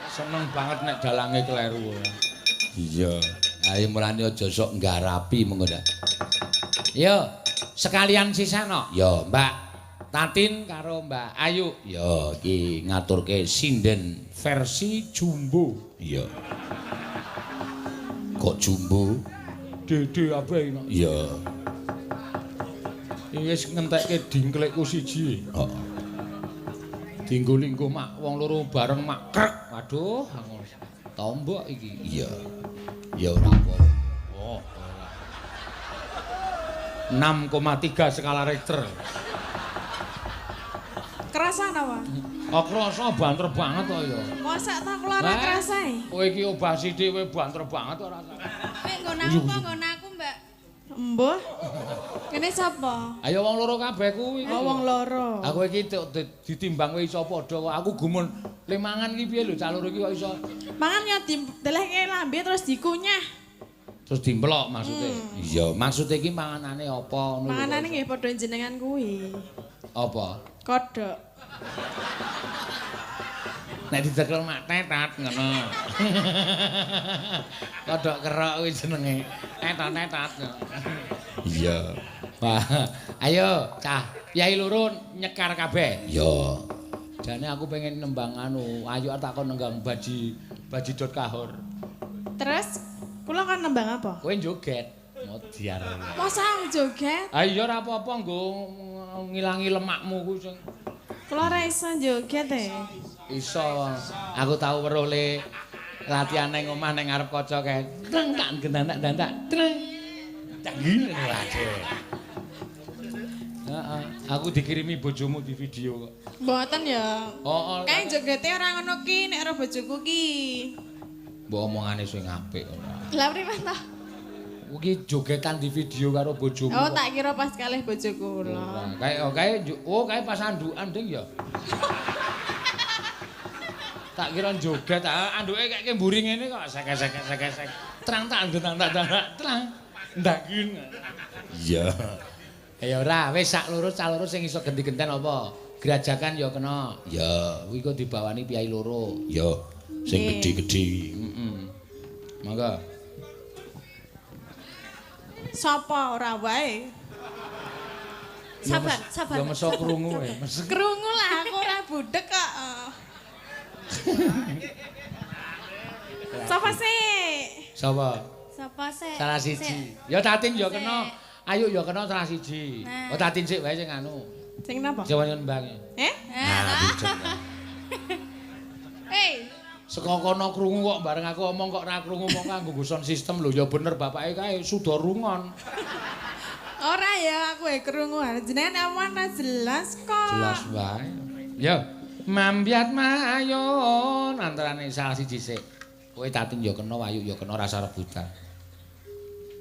Seneng banget nek dalange kleru. Iya. Ayo mulane aja sok nggarapi mengko ndak. Yo, sekalian sisano. Yo, Mbak Tatin karo Mbak Ayu. Yo, iki ngaturke sinden versi jumbo. Iya. Kok jumbo? Dede abe iki. Iya. Iki wis ngentekke dingklikku siji. Heeh. Dinggo-linggo mak wong loro bareng mak krek. Waduh, tombok iki. Iya. Ya ora apa. Oh, ora. 6,3 skala Richter. Kerasa napa? Oh, kerasa banter banget kok ya. Mosok ta kula ora kerasa e. Kowe iki obah sithik kowe banter banget ora. Kowe nggon aku apa nggon aku, Mbak? Embuh. Kene sapa? Ayo wong loro kabeh kuwi. Oh, wong loro. Aku iki ditimbang kowe iso padha kok. Aku gumun le mangan iki piye lho cah loro iki kok iso. Mangan ya didelehke lambe terus dikunyah. Terus dimplok maksude. Iya, maksude iki manganane apa ngono lho. Manganane nggih padha jenengan kuwi. Apa? Kodhok. Nek dicekel mak tetat ngono. Kodhok kerok kuwi jenenge. Tetat-tetat. Iya. Wah, ayo cah, yai loro nyekar kabeh. Iya. Jane aku pengen nembang anu, ayo tak kon nenggang baji dot kahor. Terus kula kon nembang apa? Kowe joget. Modiar. Masa joget? Ah iya ora apa-apa nggo ngilangi lemakmu kuwi sing. Kula ora iso joget e. Iso. Aku tau weruh le latihan ning omah ning ngarep kaca kae. Treng tak gendanak-dandak. Treng. Canggih wae. Heeh, aku dikirimi bojomu di video kok. Mboten ya. Heeh. Kae jogete ora ngono ki nek ora bojoku ki. Mbok omongane sing apik ora. Lah primen ta? Kuwi jogetan di video karo bojomu. Oh, tak kira pas kalih bojoku lho. Kae oh kae oh kae pas andukan ding ya. Tak kira joget, anduke kayak mburi ngene kok sek-sek-sek-sek. Trang tak ndang tak trang. Ndangin. Iya. Ya ora, wis sak loro cah loro sing iso genti-genten apa? Grajakan ya kena. Ya, kuwi kok dibawani piyai loro. Ya, sing gedhe-gedhe. Heeh. Monggo. Sapa ora wae? Sabar, sabar. Ya meso krungu e. Krungu lah aku ora budhek kok. Sapa sih? Sapa? Sapa sih? Salah siji. Ya Tatin ya kena. Ayo ya kena salah siji. Oh Tatin sik wae sing anu. Sing napa? Sing nembang. Eh? Nah, Hei. Saka kono krungu kok bareng aku omong kok ora krungu mong kanggo sound system lho ya bener bapake kae suda rungon. Ora ya aku e krungu jenengan omong ora jelas kok. Jelas wae. Ya. Mambyat mayon antarane salah siji sik. Kowe Tatin ya kena, Ayu ya kena rasa rebutan.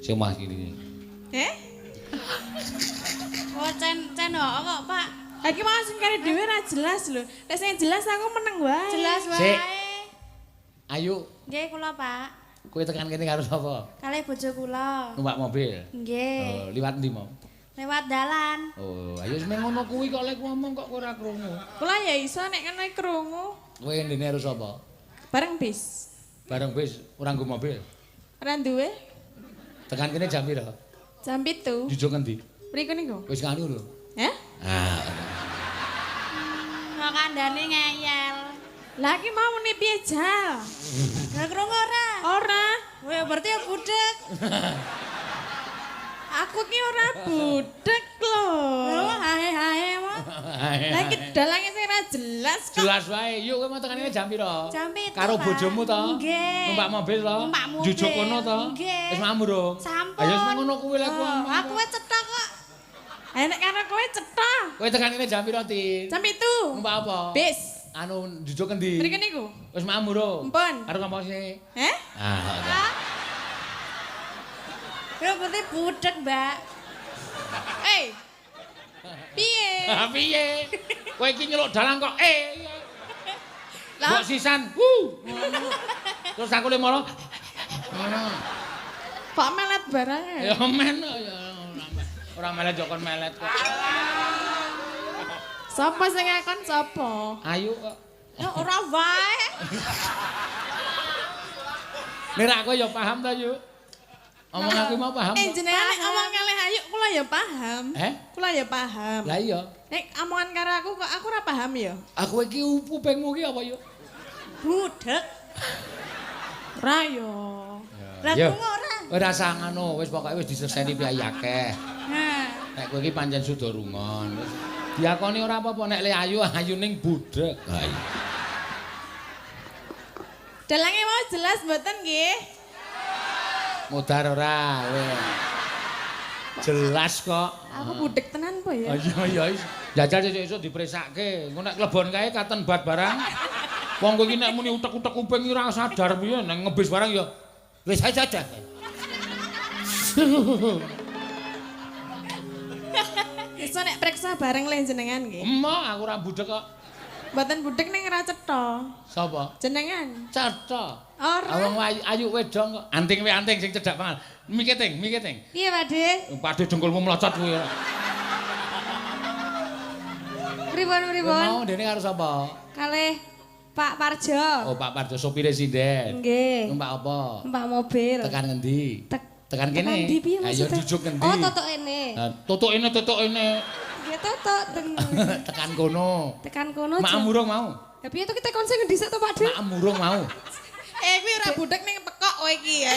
Sing mah kiri. Eh? Oh, cen kok, Pak. Iki mau sing kare dhewe ora jelas lho. Nek sing jelas aku meneng wae. Jelas wae. Ayo. Nggih, kula, Pak. Kowe tekan kene karo sapa? Kalih bojo kula. Numpak mobil. Nggih. Oh, liwat ndi mau? Lewat dalan. Oh, ayo wis ngono kuwi kok lek ngomong kok ora krungu. Kula ya iso nek kene krungu. Kowe ndene harus sapa? Bareng bis. Bareng bis ora nggo mobil. Ora duwe. Tekan kene jam pira? Jam 7. Jujuk ngendi? Mriku niku. Wis nganu lho. Heh? Ah. Kok kandhane ngeyel. Lah iki mau muni piye jal? Gak krungu ora? Ora. Kowe berarti ya budek. Aku ki ora budek lho. Lho, hae-hae mah. Lah iki dalange sing ora jelas kok. Jelas wae. Yuk kowe mau tekan kene jam pira? Jam 7. Karo bojomu to? Nggih. Numpak mobil to? Numpak mobil. Jujuk kono to? Nggih. Wis mambu durung? Sampun. Ayo wis ngono kuwi lek kuwi. Aku wis cetha kok. Ayo nek karo kowe cetha. Kowe tekan kene jam pira, Tin? Jam 7. Numpak apa? Bis. Anu jujuk endi? Mriki niku. Wis mambu durung? Mpun. Karo ngomong sih. Heh? Ah. Kowe berarti budek, Mbak. Eh. Piye? Ha piye? Kowe iki nyeluk dalang kok eh. Lah Mbok sisan. Wuh. Terus aku le moro. Ngono. Kok melet barang ya? Ya men ya ora melet yo kon melet kok. Sapa sing ngakon sapa? Ayo kok. Ya ora wae. Nek aku ya paham ta, Yuk. Omong aku mau paham. Jenengan nek omong kalih Ayu kula ya paham. Eh? Kula ya paham. Lah iya. Nek omongan karo aku kok aku ora paham ya. Aku iki kupingmu iki apa, Yuk? Budek. Ora yo. Lah krungu ora? Ora usah ngono, wis pokoke wis diseseni piyayi akeh. Nah. Nek kowe iki pancen suda rungon. Wis diakoni ora apa-apa nek le ayu ayu ning budek. Ha iya. Dalange mau jelas mboten nggih? Modar ora kowe. Jelas kok. Aku budek tenan po ya. Iya iya. Jajal sesuk dipresake. Engko nek klebon kae katen bat barang. Wong kowe iki nek muni utek-utek kuping ora sadar piye nek ngebis barang ya wis aja aja. Iso nek preksa bareng le jenengan nggih. Emoh aku ora budek kok. Mboten budek ning ora cetha. Sapa? Jenengan. Cetha. Ora. Wong ayu wedong kok. Anting we anting sing cedhak banget. Miketing, miketing. Piye, Pak De? Pak De dengkulmu mlocot kuwi. Pripun-pripun? Mau dene karo sapa? Kalih Pak Parjo. Oh, Pak Parjo sopire sinden. Nggih. Numpak apa? Numpak mobil. Tekan ngendi? Tekan kene. Tekan ndi piye Ayo maksudnya? jujuk ngendi? Oh, totok ene. Tutuk ene, tutuk ene. Nggih, totok teng. Tekan kono. Tekan kono. Maem urung mau. Lah piye to kita kon sing ngendi sik to, Pak De? Maem urung mau. Eh, kuwi ora budek ning pekok kowe iki ya.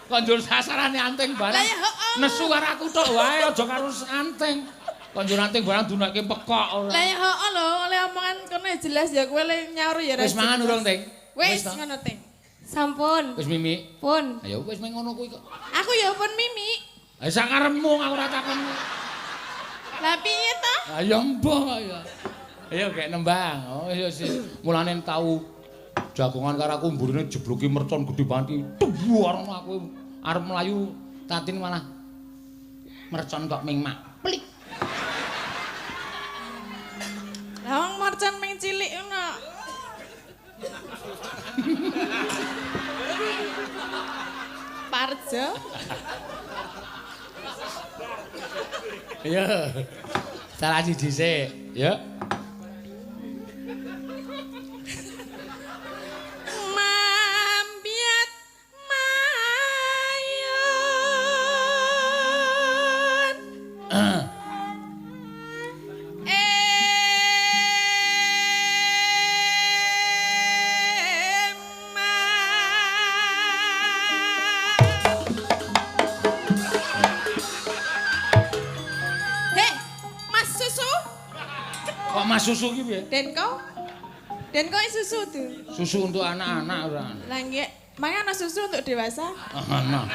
Kok njur sasarane anting barang. Lah ya heeh. Nesu karo aku tok wae aja karo anting. Kok njur anting barang dunekke pekok ora. Lah ya heeh lho, oleh omongan kono ya jelas ya kowe le nyaur ya. Wis mangan urung, Ting? Wis ngono, Ting. Sampun. Wis mimi. Pun. Ayo wis meng ngono kuwi kok. Aku ya pun mimi. Ha sakarepmu aku ora takon. Lah piye to? Ayo mbah ya. Ayo gek nembang. Oh iya sih. Mulane tau jagongan karo aku mburine jebluki mercon gedhe banget. Tubuh aku arep mlayu Tatin malah mercon kok ming mak. Plik. Lah wong mercon ming cilik ngono. Parjo. Iya. Salah siji sik, ya. Mambiat mayun. Hei, Mas Susu. Kok Mas Susu ki piye? Denko? Denko susu tuh. Susu untuk anak-anak ora. Lah nggih, mangan ana susu untuk dewasa? Ana.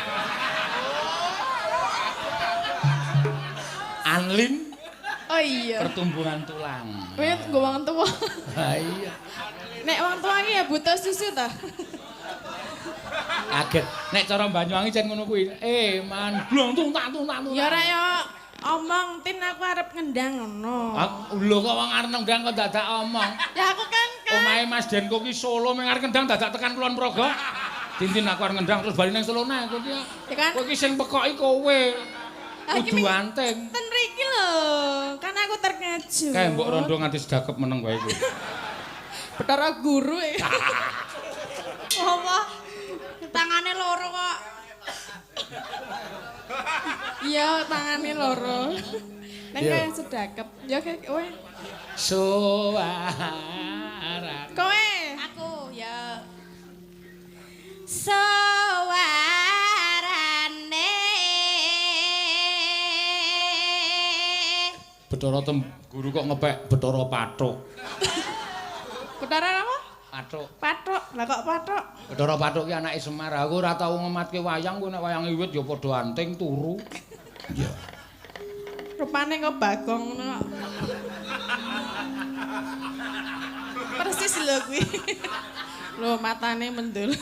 Anlin. Oh iya. Pertumbuhan tulang. Kowe nggo wong tuwa. Ha iya. Nek wong tuwa iki ya butuh susu ta. Kaget. Nek cara Banyuwangi jan ngono kuwi. Man blong tung tak tung tak tung. Ya ora ya omong Tin aku arep ngendang ngono. Lho kok wong arep ngendang kok dadak omong. Ya aku kan omahe Mas Denko ki Solo meng arep ngendang dadak tekan Kulon Progo. Tintin aku arep ngendang terus bali nang Solo neh kowe iki. Ya kan? Kowe iki sing pekoki kowe. Kudu anting. Ten mriki lho. Kan aku terkejut. Kae mbok rondo nganti sedakep meneng wae kowe. Betara guru e. Apa? Tangane loro kok. Iya, tangane loro. Nang kaya sedakep. Ya kowe. Suara. Kowe. Aku ya. Suarane. Betara guru kok ngepek Betara Pathuk. Betara apa? Pathuk. Pathuk. Lah kok pathuk? Betara Pathuk ki anake Semar. Aku ora tau ngematke wayang, kowe nek wayang wiwit ya padha anting turu. Iya. Rupane kok Bagong ngono kok. Persis lho kuwi. Lho matane mendul.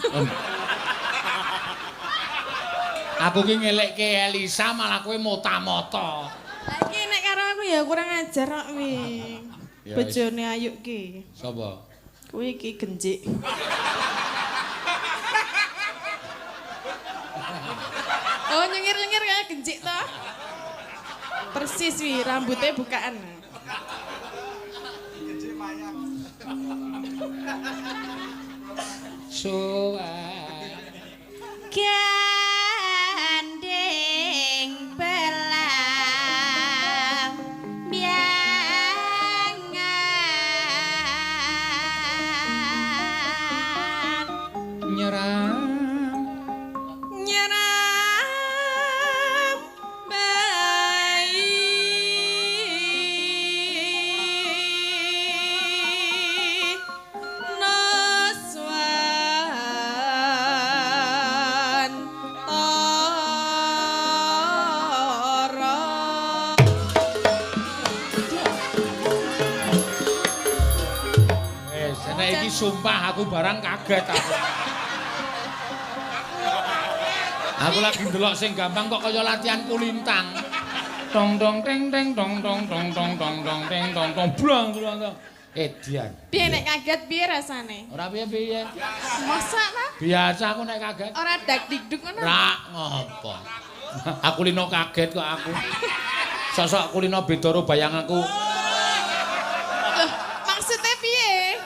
Aku ki ngelekke Elisa malah kowe mota-mota. Lah iki nek karo aku ya kurang ajar kok kuwi. Bojone Ayu ki. Sapa? Kuwi iki genjik. Oh nyengir-nyengir kaya genjik to. Persis wi rambutnya bukaan. Genjik mayang. Gandeng belang biangan nyerang nyerang bayi noswan toro. Nek iki sumpah aku barang kaget aku. Aku lagi ndelok sing gampang kok kaya latihan kulintang. Dong dong teng teng dong dong dong dong dong dong teng dong dong blang blang. Edian. Piye nek kaget piye rasane? Ora piye-piye. Masa ta? Biasa aku nek kaget. Ora dak dikduk ngono. Rak ngopo. Aku lino kaget kok aku. Sosok kulino beda karo bayang aku. Loh, maksudnya piye?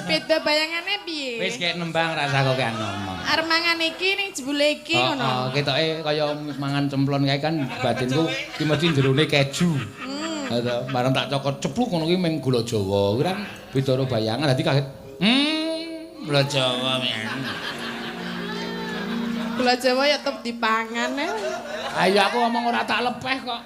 Beda bayangane piye? Wis kek nembang rasa kok kek ngomong. Arep mangan iki ning jebule iki ngono. Heeh, ketoke kaya mangan cemplon kae kan batinku ki mesti jerone keju. Heeh. Bareng tak cokot cepluk ngono ki meng gula Jawa. Kuwi kan beda karo bayangan dadi kaget. Gula Jawa men. Gula Jawa ya tetep dipangan e. Ayo aku ngomong ora tak lepeh kok.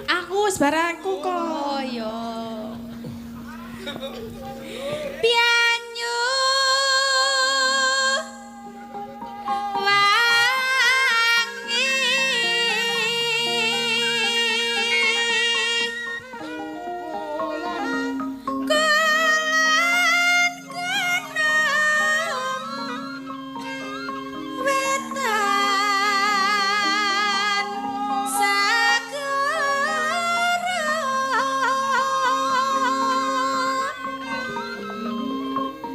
Aku wis barangku kok. Oh iya. Banyu wangi kulon gunung wetan sagara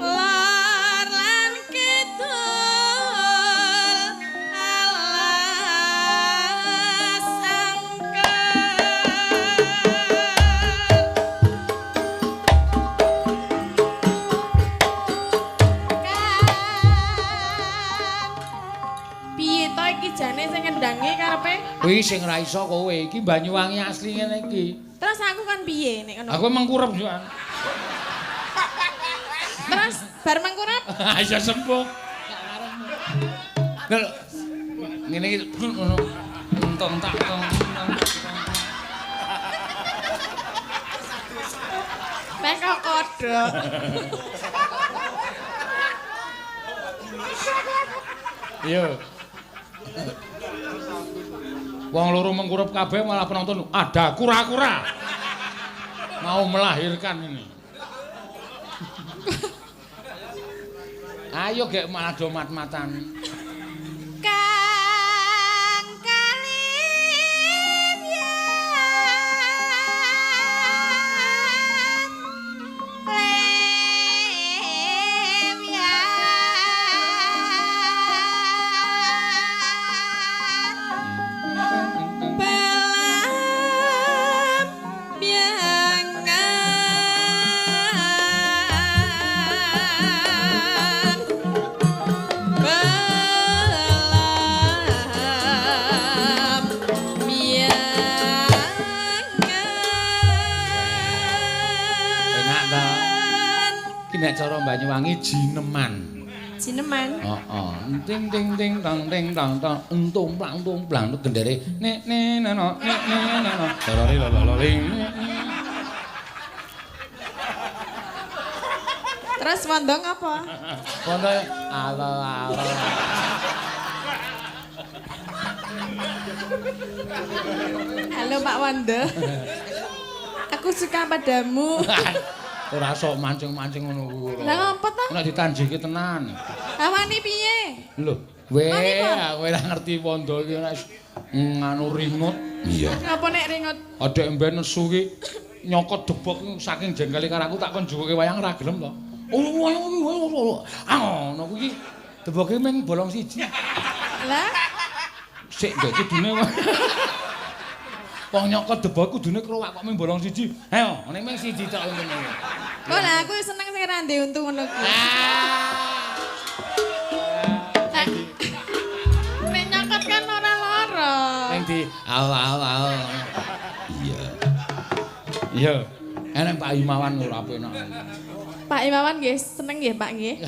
Lor lan kidul alas angker. Piye to iki jane sing ngendangi karepe? Kuwi sing ra iso kowe iki Banyuwangi asli ngene iki. Terus aku kan piye nek ngono? Aku mengkurep yo. Terus bar mengkurep Ayo sembuh. Lho. Ngene iki ngono. Entong tak tong. Nek kok kodhok. Iya. Wong loro mengkurep kabeh malah penonton ada kura-kura. Mau melahirkan ini. Ayo gek malah do mat-matan. Kang kalim yan lem yan Pelam biangan pelam biangan. Enak ta? Ki nek cara Banyuwangi jineman. Jineman. Heeh. Ting ting ting tang ting tang tang entung plang tung plang gendere nek ne no nek ne no. Lorori lololing. Terus wondong apa? Wondo alo alo. Halo Pak Wondo. Aku suka padamu. Ora sok mancing-mancing ngono kuwi. Lah ngopo ta? Nek ditanjiki tenan. Awani piye? Lho, weh, kowe ora ngerti wondo iki nek nganu ringut. Iya. Ngapa nek ringut? Adek mben nesu ki nyokot debok saking jengkele karo aku tak kon njuwuke wayang ora gelem to. Oh, wayang iki ah ngono kuwi deboke mung bolong siji. Lah, sik ndek kudune. Wong nyokot debok kudune krowak kok mung bolong siji. Ayo, ning mung siji tok untune. Kok lah aku seneng sing ra ndek untu ngono kuwi. Nek nyokot kan ora lara. Ning di au au au. Iya. Iya. Enek Pak Imawan ora penak. Pak Imawan nggih seneng nggih Pak nggih.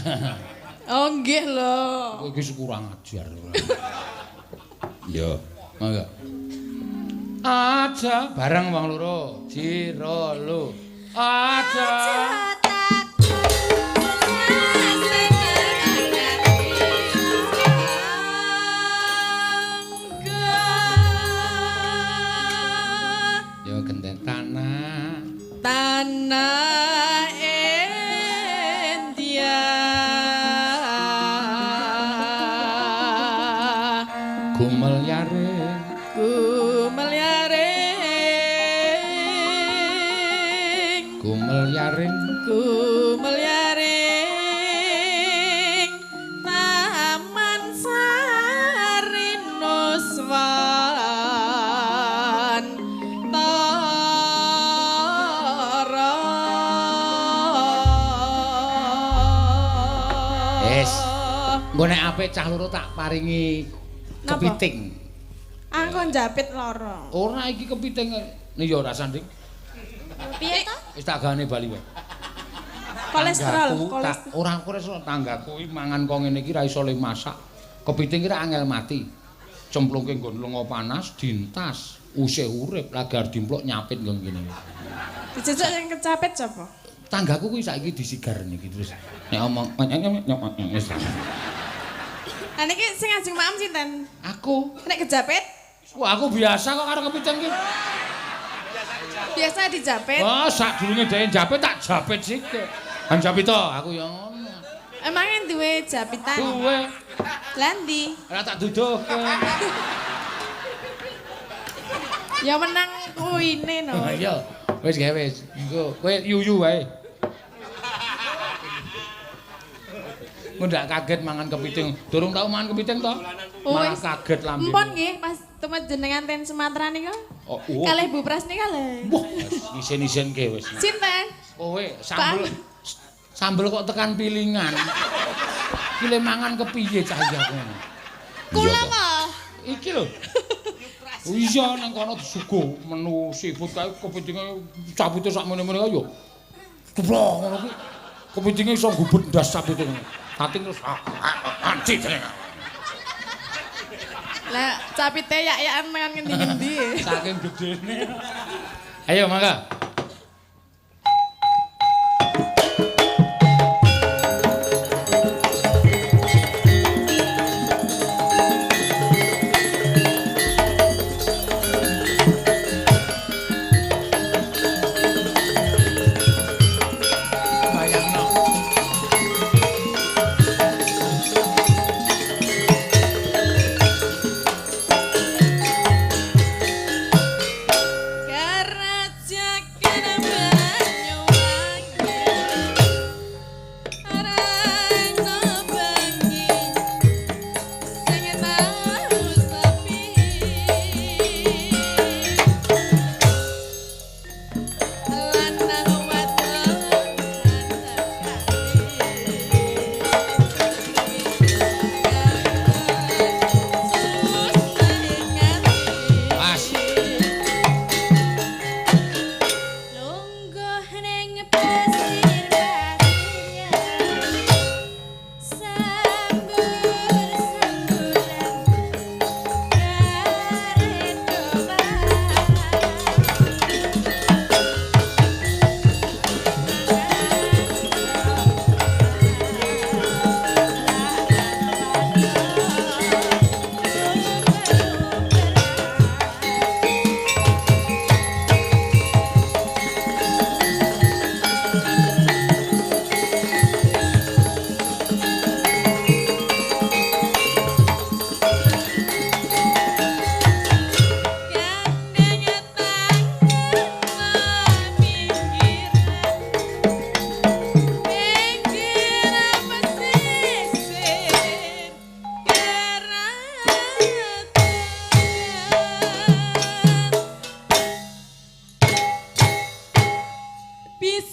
Oh nggih lho. Kowe iki kurang ajar. Iya. Mangga. Aja bareng wong loro. Jiro lu. Aja. Ya genten tanah. Tanah India. Gumel yaring. Gumel yaring. Gumel yaring. Gumel yaring. Taman Sari Nuswantara. Wis. Engko nek apik cah loro tak paringi kepiting. Aku njapit loro. Ora iki kepiting. Nih ya ora sanding. Piye to? Wis tak gane bali wae. Kolesterol, kolesterol. Ora kolesterol, tanggaku iki mangan kok ngene iki ra iso le masak. Kepiting ki ra angel mati. Cemplungke nggon lenga panas dintas, usih urip lagar dimplok nyapit nggon kene. Dijejak yang kecapit sapa? Tanggaku kuwi saiki disigar niki terus. Nek omong wis. Lah niki sing ajeng maem sinten? Aku. Nek kejapit? Wah, aku biasa kok karo kepiting ki. Biasa dijapit. Oh, sadurunge dhek njapit tak japit sithik. Kan japit to, aku ya ngono. Emangnya duwe japitan? Duwe. Lah ndi? Ora tak duduhke. Ya menang kuine no. Iya. Wis gawe wis. Engko kowe yuyu wae. Engko ndak kaget mangan kepiting. Durung tau mangan kepiting to? Malah kaget lambene. Empun nggih pas temet jenengan ten Sumatera nika. Oh, oh. Kalih Bu Pras nika lho. Wah, isin-isinke wis. Sinten? Kowe sambel sambel kok tekan pilingan. Ki le mangan kepiye cah iki aku. Kula apa? Iki lho. Iya nang kono disuguh menu seafood kae kepitinge capite sak mene-mene kae yo. Ceplok ngono kuwi. Kepitinge iso gubet ndas capite. Tating terus anci jenenge. Lah capite yak-yakan mangan ngendi-ngendi. Saking gedene. Ayo mangga.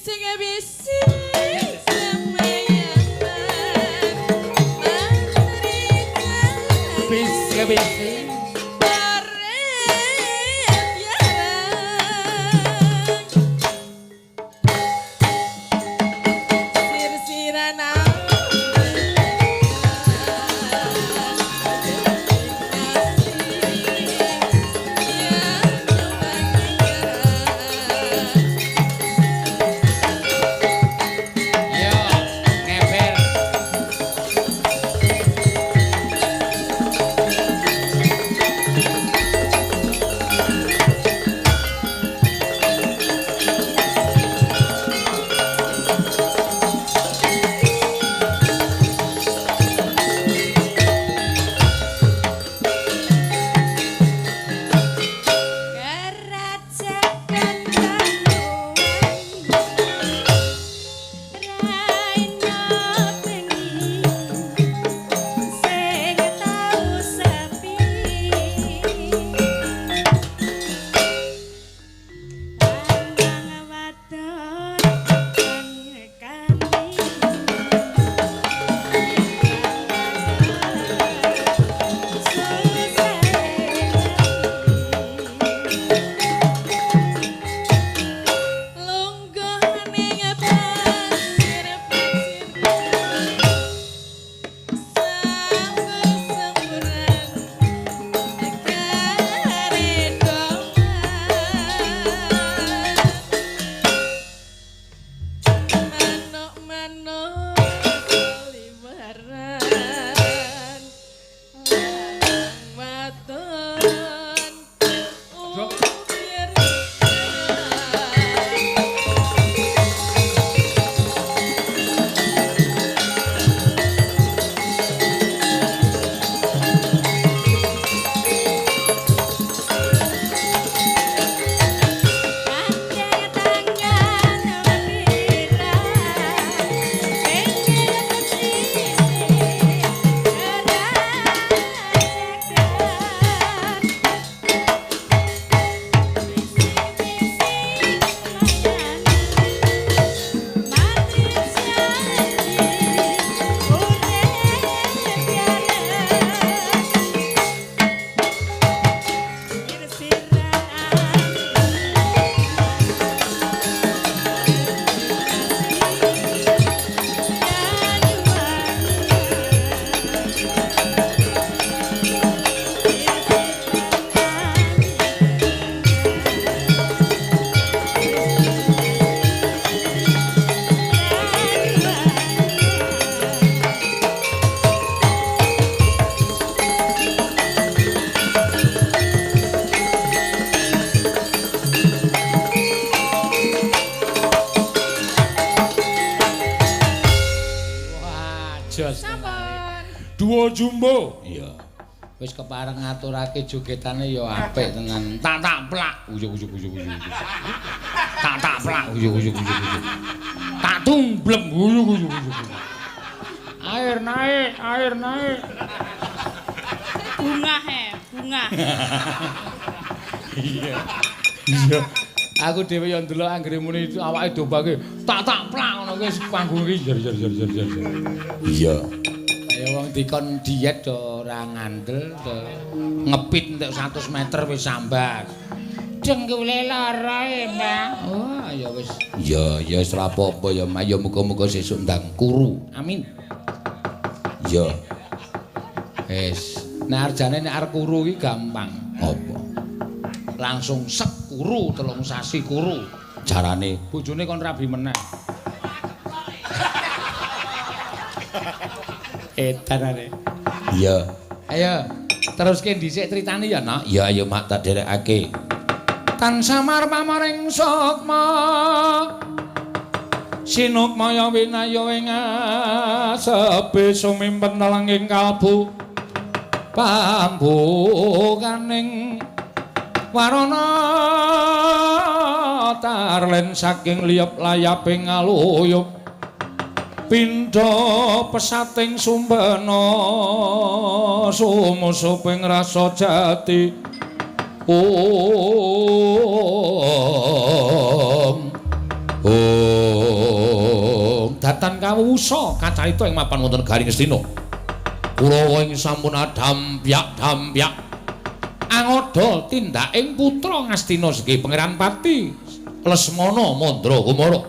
Bisik-bisik semayaman mantri Bisik-bisik Yo, ngeber. Kerajaan Banyuwangi Raina bengi sing tau sepi Lanang wadon kang rekani Lungguh ning pasir pasir sambur-samburan karedoman manuk-manuk seliweran lanang wadon ukir. Gandeng tangan memiran pinggir pesisir kerajakan bisik-bisik mayanan mati janji urip bareng sirsiran Wah, jos. Sampun. Duo jumbo. Iya. Wis kepareng ngaturake jogetane ya apik tenan. Tak tak plak. Uyuk uyuk uyuk uyuk. Tak tak plak. Uyuk uyuk uyuk uyuk. Tak tumblem. Uyuk uyuk uyuk. Air naik, air naik. Bunga he, bunga. Iya. Iya. Aku dhewe ya ndelok anggere muni awake dobake tak tak plak ngono kuwi panggung iki jer jer jer jer jer. Iya. Kaya wong dikon diet do ora ngandel do ngepit entek 100 meter wis sambat. Dengkule lara e, Mbak. Oh, ya wis. Ya, ya wis ora apa-apa ya, Mak. Ya muga-muga sesuk ndang kuru. Amin. Iya. Wis, nek arjane nek arep kuru iki gampang. Apa? Langsung sek kuru 3 sasi kuru. Carane bojone kon rabi meneh. Edan are. Iya. Ayo, teruske dhisik critane ya, Nak. Iya, ayo Mak tak derekake. Tan samar pamaring sukma. Sinukmaya winaya ing asepe sumimpen telenging kalbu. Pambukaning warana tarlen saking liyep layaping aluyup pindha pesating sumbena sumusuping rasa jati. Om Om. datan kawusa kacarita ing mapan wonten Garing Ngastina. Kurawa ing sampun adhampyak-dhampyak angoda tindaking putra Ngastina segi Pangeran Pati Lesmana Mandra Kumara.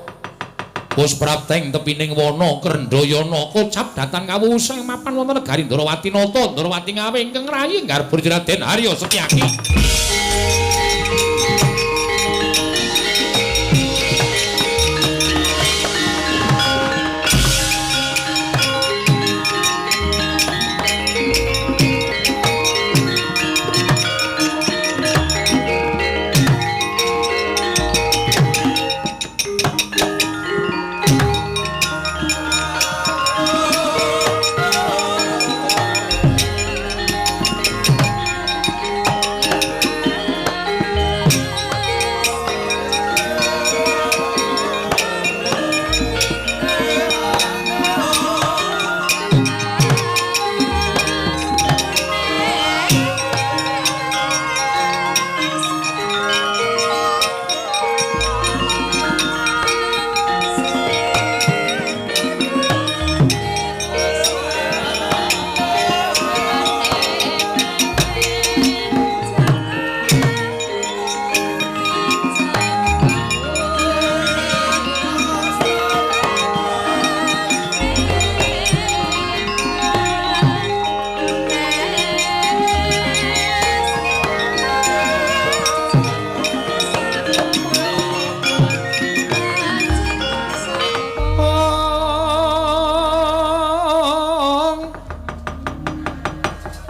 Wis prapteng tepining wana Krendhayana kocap datan kawusa ing mapan wonten negari Ndrawati Nata Ndrawati Ngawe ingkang rayi garba Raden Arya Setyaki.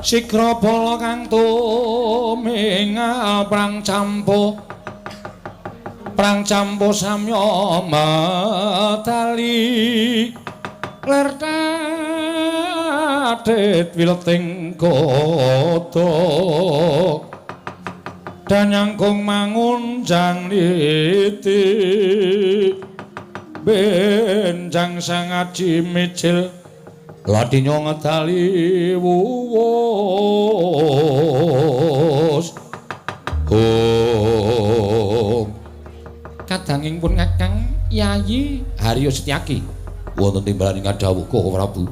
Sigra bala kang tumingal prang campuh samya medali ler tatit wileting kodhok danyangkung mangunjang niti benjang sang aji mijil ladinya ngedali wuwus. Hong kadanging pun Kakang Yayi Haryo Setyaki wonten timbalan ing dawuh Koko Prabu.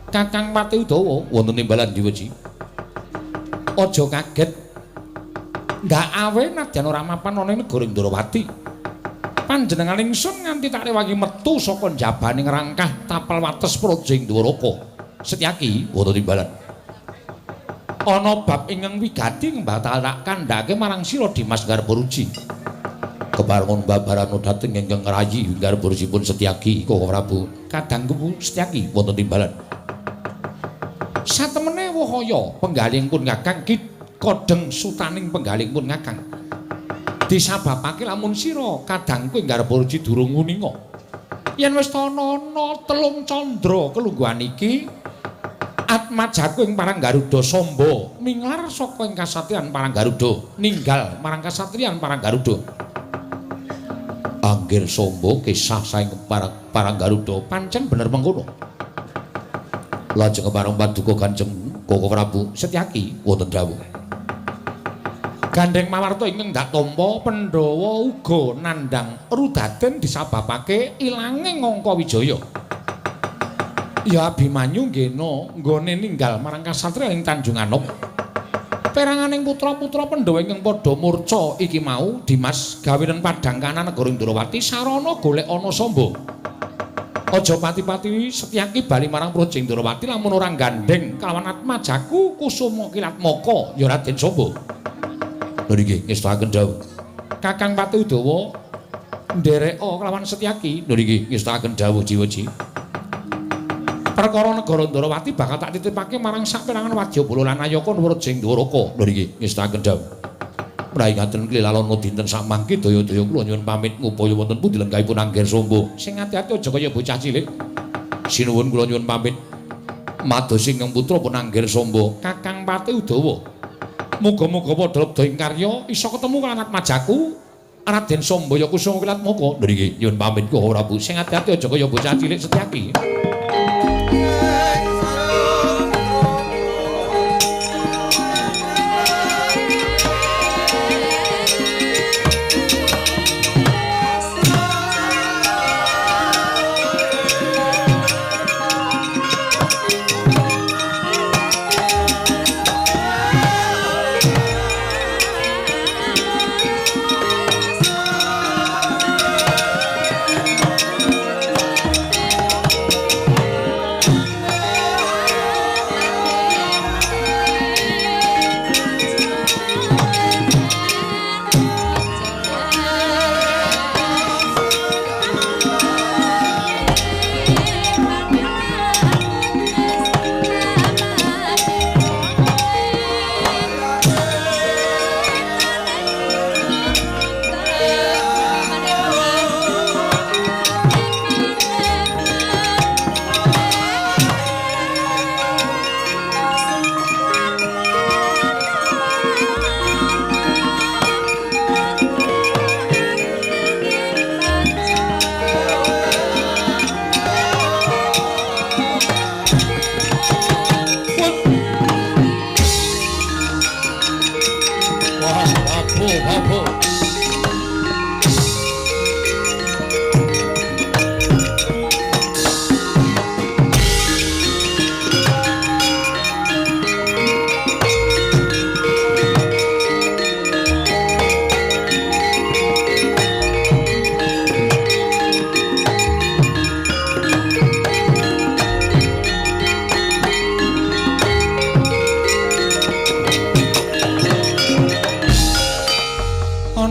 Kakang Pati Udawa wonten timbalan diweji. Aja kaget ndak awe nadyan ora mapan ana ing negara Ndrawati. Panjenengan ingsun nganti tak rewangi metu saka njabaning rangkah tapel wates Praja ing Dwaraka. Setyaki wonten timbalan. Ana bab ingkang wigati bakal tak kandhake marang sira Dimas Garbaruji. Keparengon babarana dhateng ingkang rayi garbarujipun Setyaki Koko Prabu. Kadangku Setyaki wonten timbalan. Satemene wahaya penggalihipun Kakang ki kodheng sutaning penggalihipun Kakang. Disababake lamun sira kadangku ing Garbaruji durung nguninga. Yen wis ana telung candra kelungguhan iki atmajaku ing Parang Garuda Samba minglar saka ing kasatriyan Parang Garuda ninggal marang kasatriyan Parang Garuda. Anggir Samba kisah saing Parang Garuda pancen bener mengkono. Lajeng kepareng paduka Kanjeng Koko Prabu Setyaki wonten dawuh. Gandeng mawarta ingkang ndak tampa Pandhawa uga nandhang rudaden disababake ilange Ngangka Wijaya. Ya Abimanyu nggena nggone ninggal marang kasatriyan ing Tanjung Anom. Peranganing putra-putra Pandhawa ingkang padha murca iki mau Dimas gawenen padhang kanan negara Ndrawati sarana golek ana Samba. Aja pati-pati Setyaki bali marang Praja Ndrawati lamun ora gandeng kalawan atmajaku Kusuma Kilatmaka ya Raden Samba. Lho nggih ngestakaken dawuh. Kakang Pati Udawa ndereka kelawan Setyaki. Lho nggih ngestakaken dawuh Jiwaji. Perkara negara Ndrawati bakal tak titipake marang saperangan wadyabala lan ayaka Praja Dwaraka. Lho nggih ngestakaken dawuh. Mraih ngaten klilalana dinten samangke daya-daya kula nyuwun pamit ngupaya wonten pundi lenggahipun Angger Samba. Sing ati-ati aja kaya bocah cilik. Sinuwun kula nyuwun pamit. Madosi ingkang putra pun Angger Samba, Kakang Pati Udawa. Muga-muga padha lebda ing karya iso ketemu karo atmajaku Raden Samba ya Kusuma Kilatmaka. Lho nggih nyuwun pamit Koko Prabu. Sing ati-ati aja kaya bocah cilik Setyaki.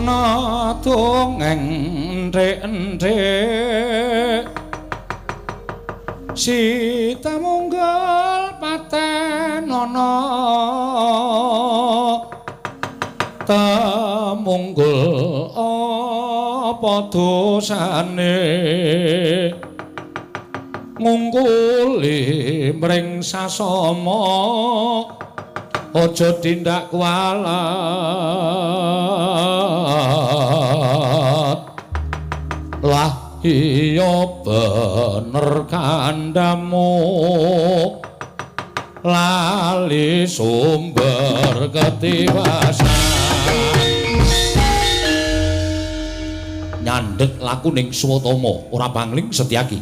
Ana dongeng enthik-enthik Sita munggul paten ana temunggul apa dosane ngungkuli mring sasama aja tindak kualat lah iya bener kandhamu lali sumber ketiwasan nyandhek lakuning Swatama ora pangling Setyaki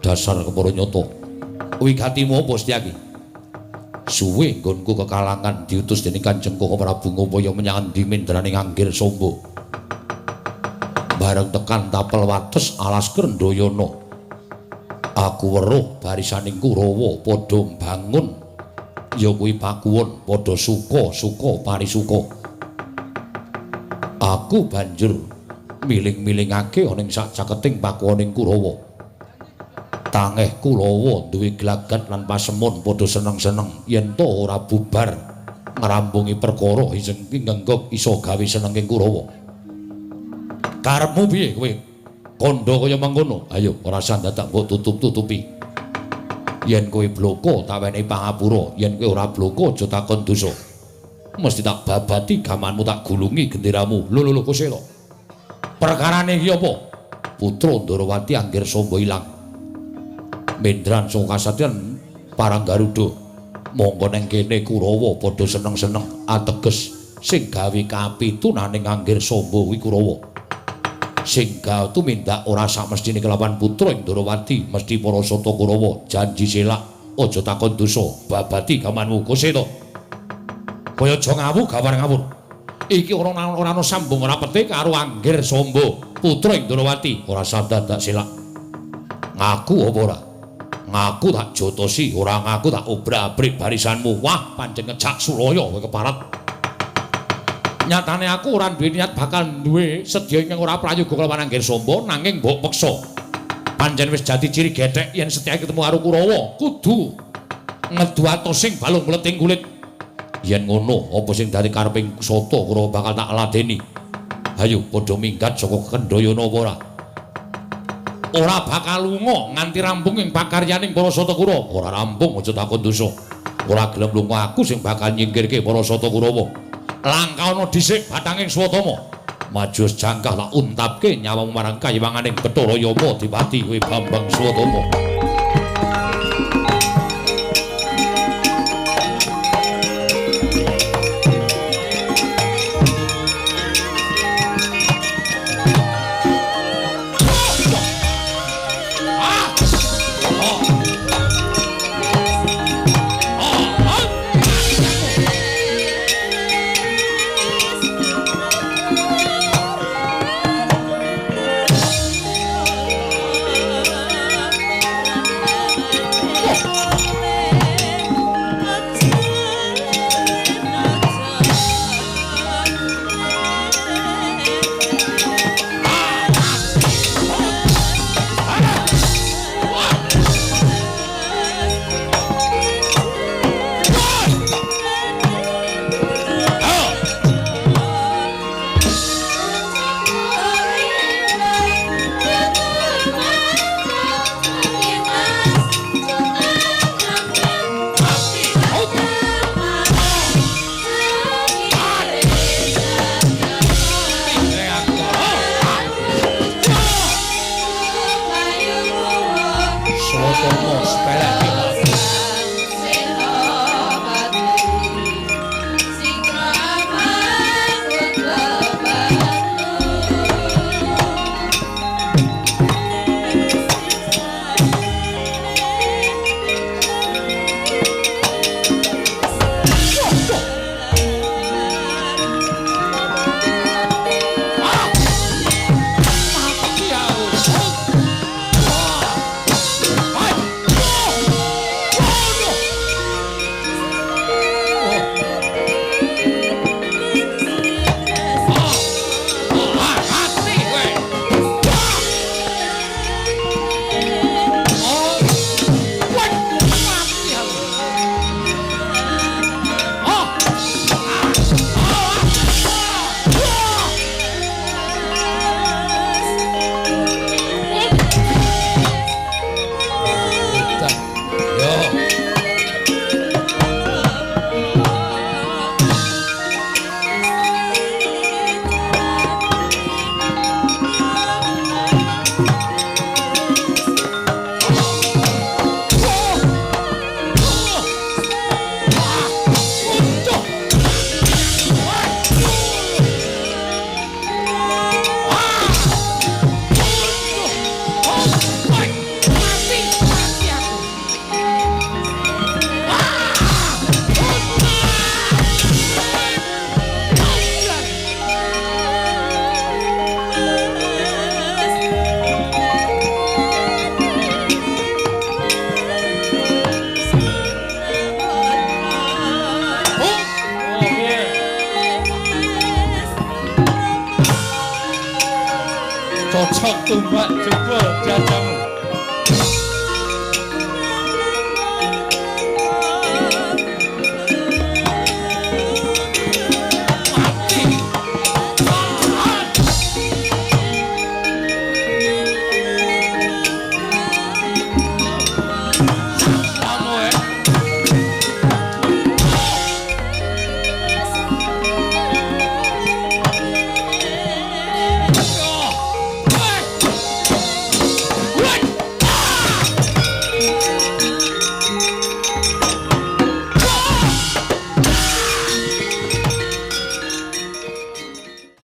dasar kepara nyata wigatimu apa Setyaki suwe nggonku kekalangan diutus dening Kanjeng Koko Prabu ngupaya menyang endi mendraning Anggir Samba bareng tekan tapel wates alas Krendayana aku weruh barisaning Kurawa padha mbangun ya kuwi pakuwon padha suka-suka parisuka aku banjur miling-milingake ana ing sak caketing pakuwoning Kurawa tangeh Kurawa duwe glagat lan pasemon padha seneng-seneng yen to ora bubar ngrambungi perkara sing ngenggok iso gawe senenging Kurawa. Karepmu piye kowe? Kandha kaya mengkono. Ayo ora usah dadak mbok tutup-tutupi. Yen kowe bloko tak wenehi pangapura, yen kowe ora bloko aja takon dosa. Mesti tak babati gamanmu tak gulungi genderamu. Lho lho lho Kusela. Perkarane iki apa? Putra Ndorowati Anggir Samba ilang. Mendran saka kasatriyan Parang Garuda mongko neng kene Kurawa padha seneng-seneng ateges sing gawe kapitunaning Anggir Samba kuwi Kurawa sing gawe tumindak ora samestine kelawan putra ing Ndorowati mesti para sata Kurawa janji selak aja takon dosa babati gamanmu Kuseta kaya aja ngawu gawar ngawur iki ora ana sambung ora pete karo Anggir Samba putra ing Ndorowati ora sadadak selak ngaku apa ora ngaku tak jotosi ora ngaku tak obrak-abrik barisanmu wah pancen ngejak sulaya kowe keparat nyatane aku ora duwe niat bakal duwe sedya ingkang ora prayoga kelawan Anggir Samba nanging mbok peksa pancen wis jati ciri gethek yen Setyaki ketemu karo Kurawa kudu ngedu atosing balung mleting kulit yen ngono apa sing dadi kareping sata Kurawa bakal tak ladeni ayo padha minggat saka Kendayana apa ora ora bakal lunga nganti rampung ing pakaryaning para sata Kurawa. Ora rampung aja takon dosa. Ora gelem lunga aku sing bakal nyingkirke para sata Kurawa. Langkah ana dhisik bathanging Swatama. Maju jangkah tak untapke nyawamu marang kayiwanganing Bathara Yama Dipati kowe Bambang Swatama. Cocok tumbak jebol jajamu.